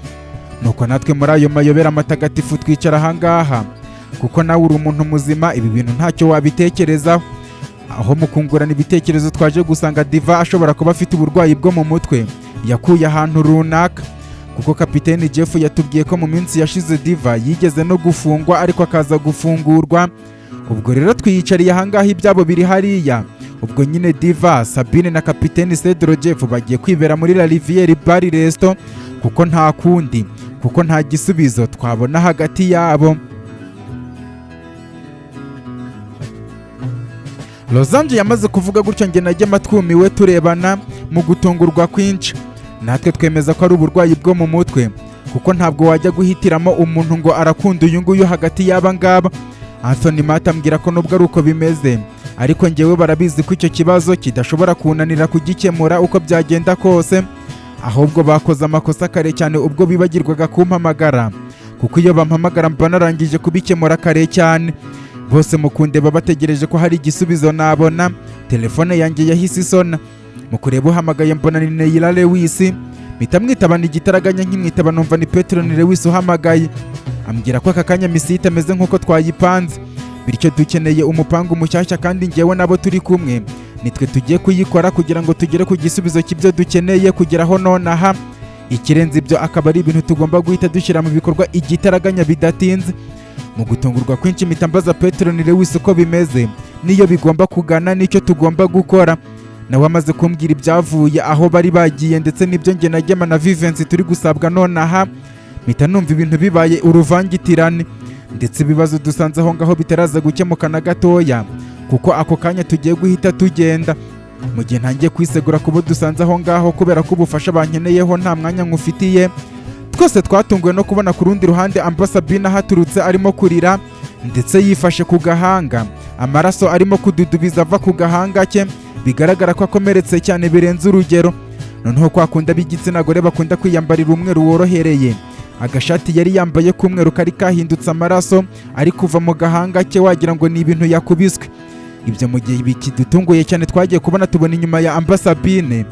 Nuko natwe muri ayo mayobera matagatifu twicara ahangaha, kuko nawe uri umuntu muzima, ibi bintu ntacyo wabitekerezaho. Aho mu kungurana ibitekerezo twaje gusanga Diva ashobora kuba afite uburwayi bwo mu mutwe yakuye ahantu runaka, kuko kapiteni Jeff yatubwiye ko mu minsi yashize Diva yigeze no gufungwa, ariko akaza gufungurwa. Ubwo rero twiyicariye ahangaha, ibyabo biri hariya. Ubwo nyine Diva, Sabine na kapiteni Cedro Jeff bagiye kwibera muri La Riviere Bar Resto, kuko nta kundi, kuko nta gisubizo twabona hagati yabo. Rosange yamaze kuvuga gutyo, njye najya twumiwe turebana mu gutungurwa kwinshi. Natwe twemeza ko ari uburwayi bwo mu mutwe, kuko ntabwo wajya guhitiramo umuntu ngo arakunda uyu nguyu hagati y'aba ngaba. Anthony Mata ambwira ko nubwo ari uko bimeze, ariko njyewe barabizi ko icyo kibazo kidashobora kunanira kugikemura uko byagenda kose, ahubwo bakoze amakosa kare cyane ubwo bibagirwaga kumpamagara, kuko iyo bampamagara mba narangije kubikemura kare cyane. Bose mu kundeba bategereje ko hari igisubizo nabona, telefone yanjye yahise isona. Mu kureba uhamagaye, mbona ni Neila Lewis. Mpita mwitabana igitaraganya. Nkimwitaba numva ni Petron Lewis uhamagaye, ambwira ko aka kanya misiyo itameze nk'uko twayipanze, bityo dukeneye umupangu mushyashya, kandi njyewe nabo turi kumwe nitwe tugiye kuyikora kugira ngo tugere ku gisubizo cy'ibyo dukeneye kugeraho nonaha. Ikirenze ibyo akaba ari ibintu tugomba guhita dushyira mu bikorwa igitaraganya bidatinze. Mu gutungurwa kwinshi mpita mbaza Petron Lewis uko bimeze n'iyo bigomba kugana n'icyo tugomba gukora. Nawe amaze kumbwira ibyavuye aho bari bagiye ndetse n'ibyo njye na Gema na Vivensi turi gusabwa nonaha, mpita numva ibintu bibaye uruvangitirane, ndetse ibibazo dusanze aho ngaho bitaraza gukemuka na gatoya, kuko ako kanya tugiye guhita tugenda. Mu gihe ntangiye kwisegura kubo dusanze aho ngaho kubera ko ubufasha bankeneyeho nta mwanya nkufitiye, twese twatunguwe no kubona ku rundi ruhande Ambasabine ahaturutse arimo kurira ndetse yifashe ku gahanga, amaraso arimo kududubiza ava ku gahanga ke, bigaragara ko akomeretse cyane birenze urugero. Noneho kwa kundi ab'igitsina gore bakunda kwiyambarira umweru worohereye, agashati yari yambaye k'umweru kari kahindutse amaraso ari kuva mu gahanga ke, wagira ngo ni ibintu yakubiswe. Ibyo mu gihe bikidutunguye cyane, twagiye kubona tubona inyuma ya Ambasabine.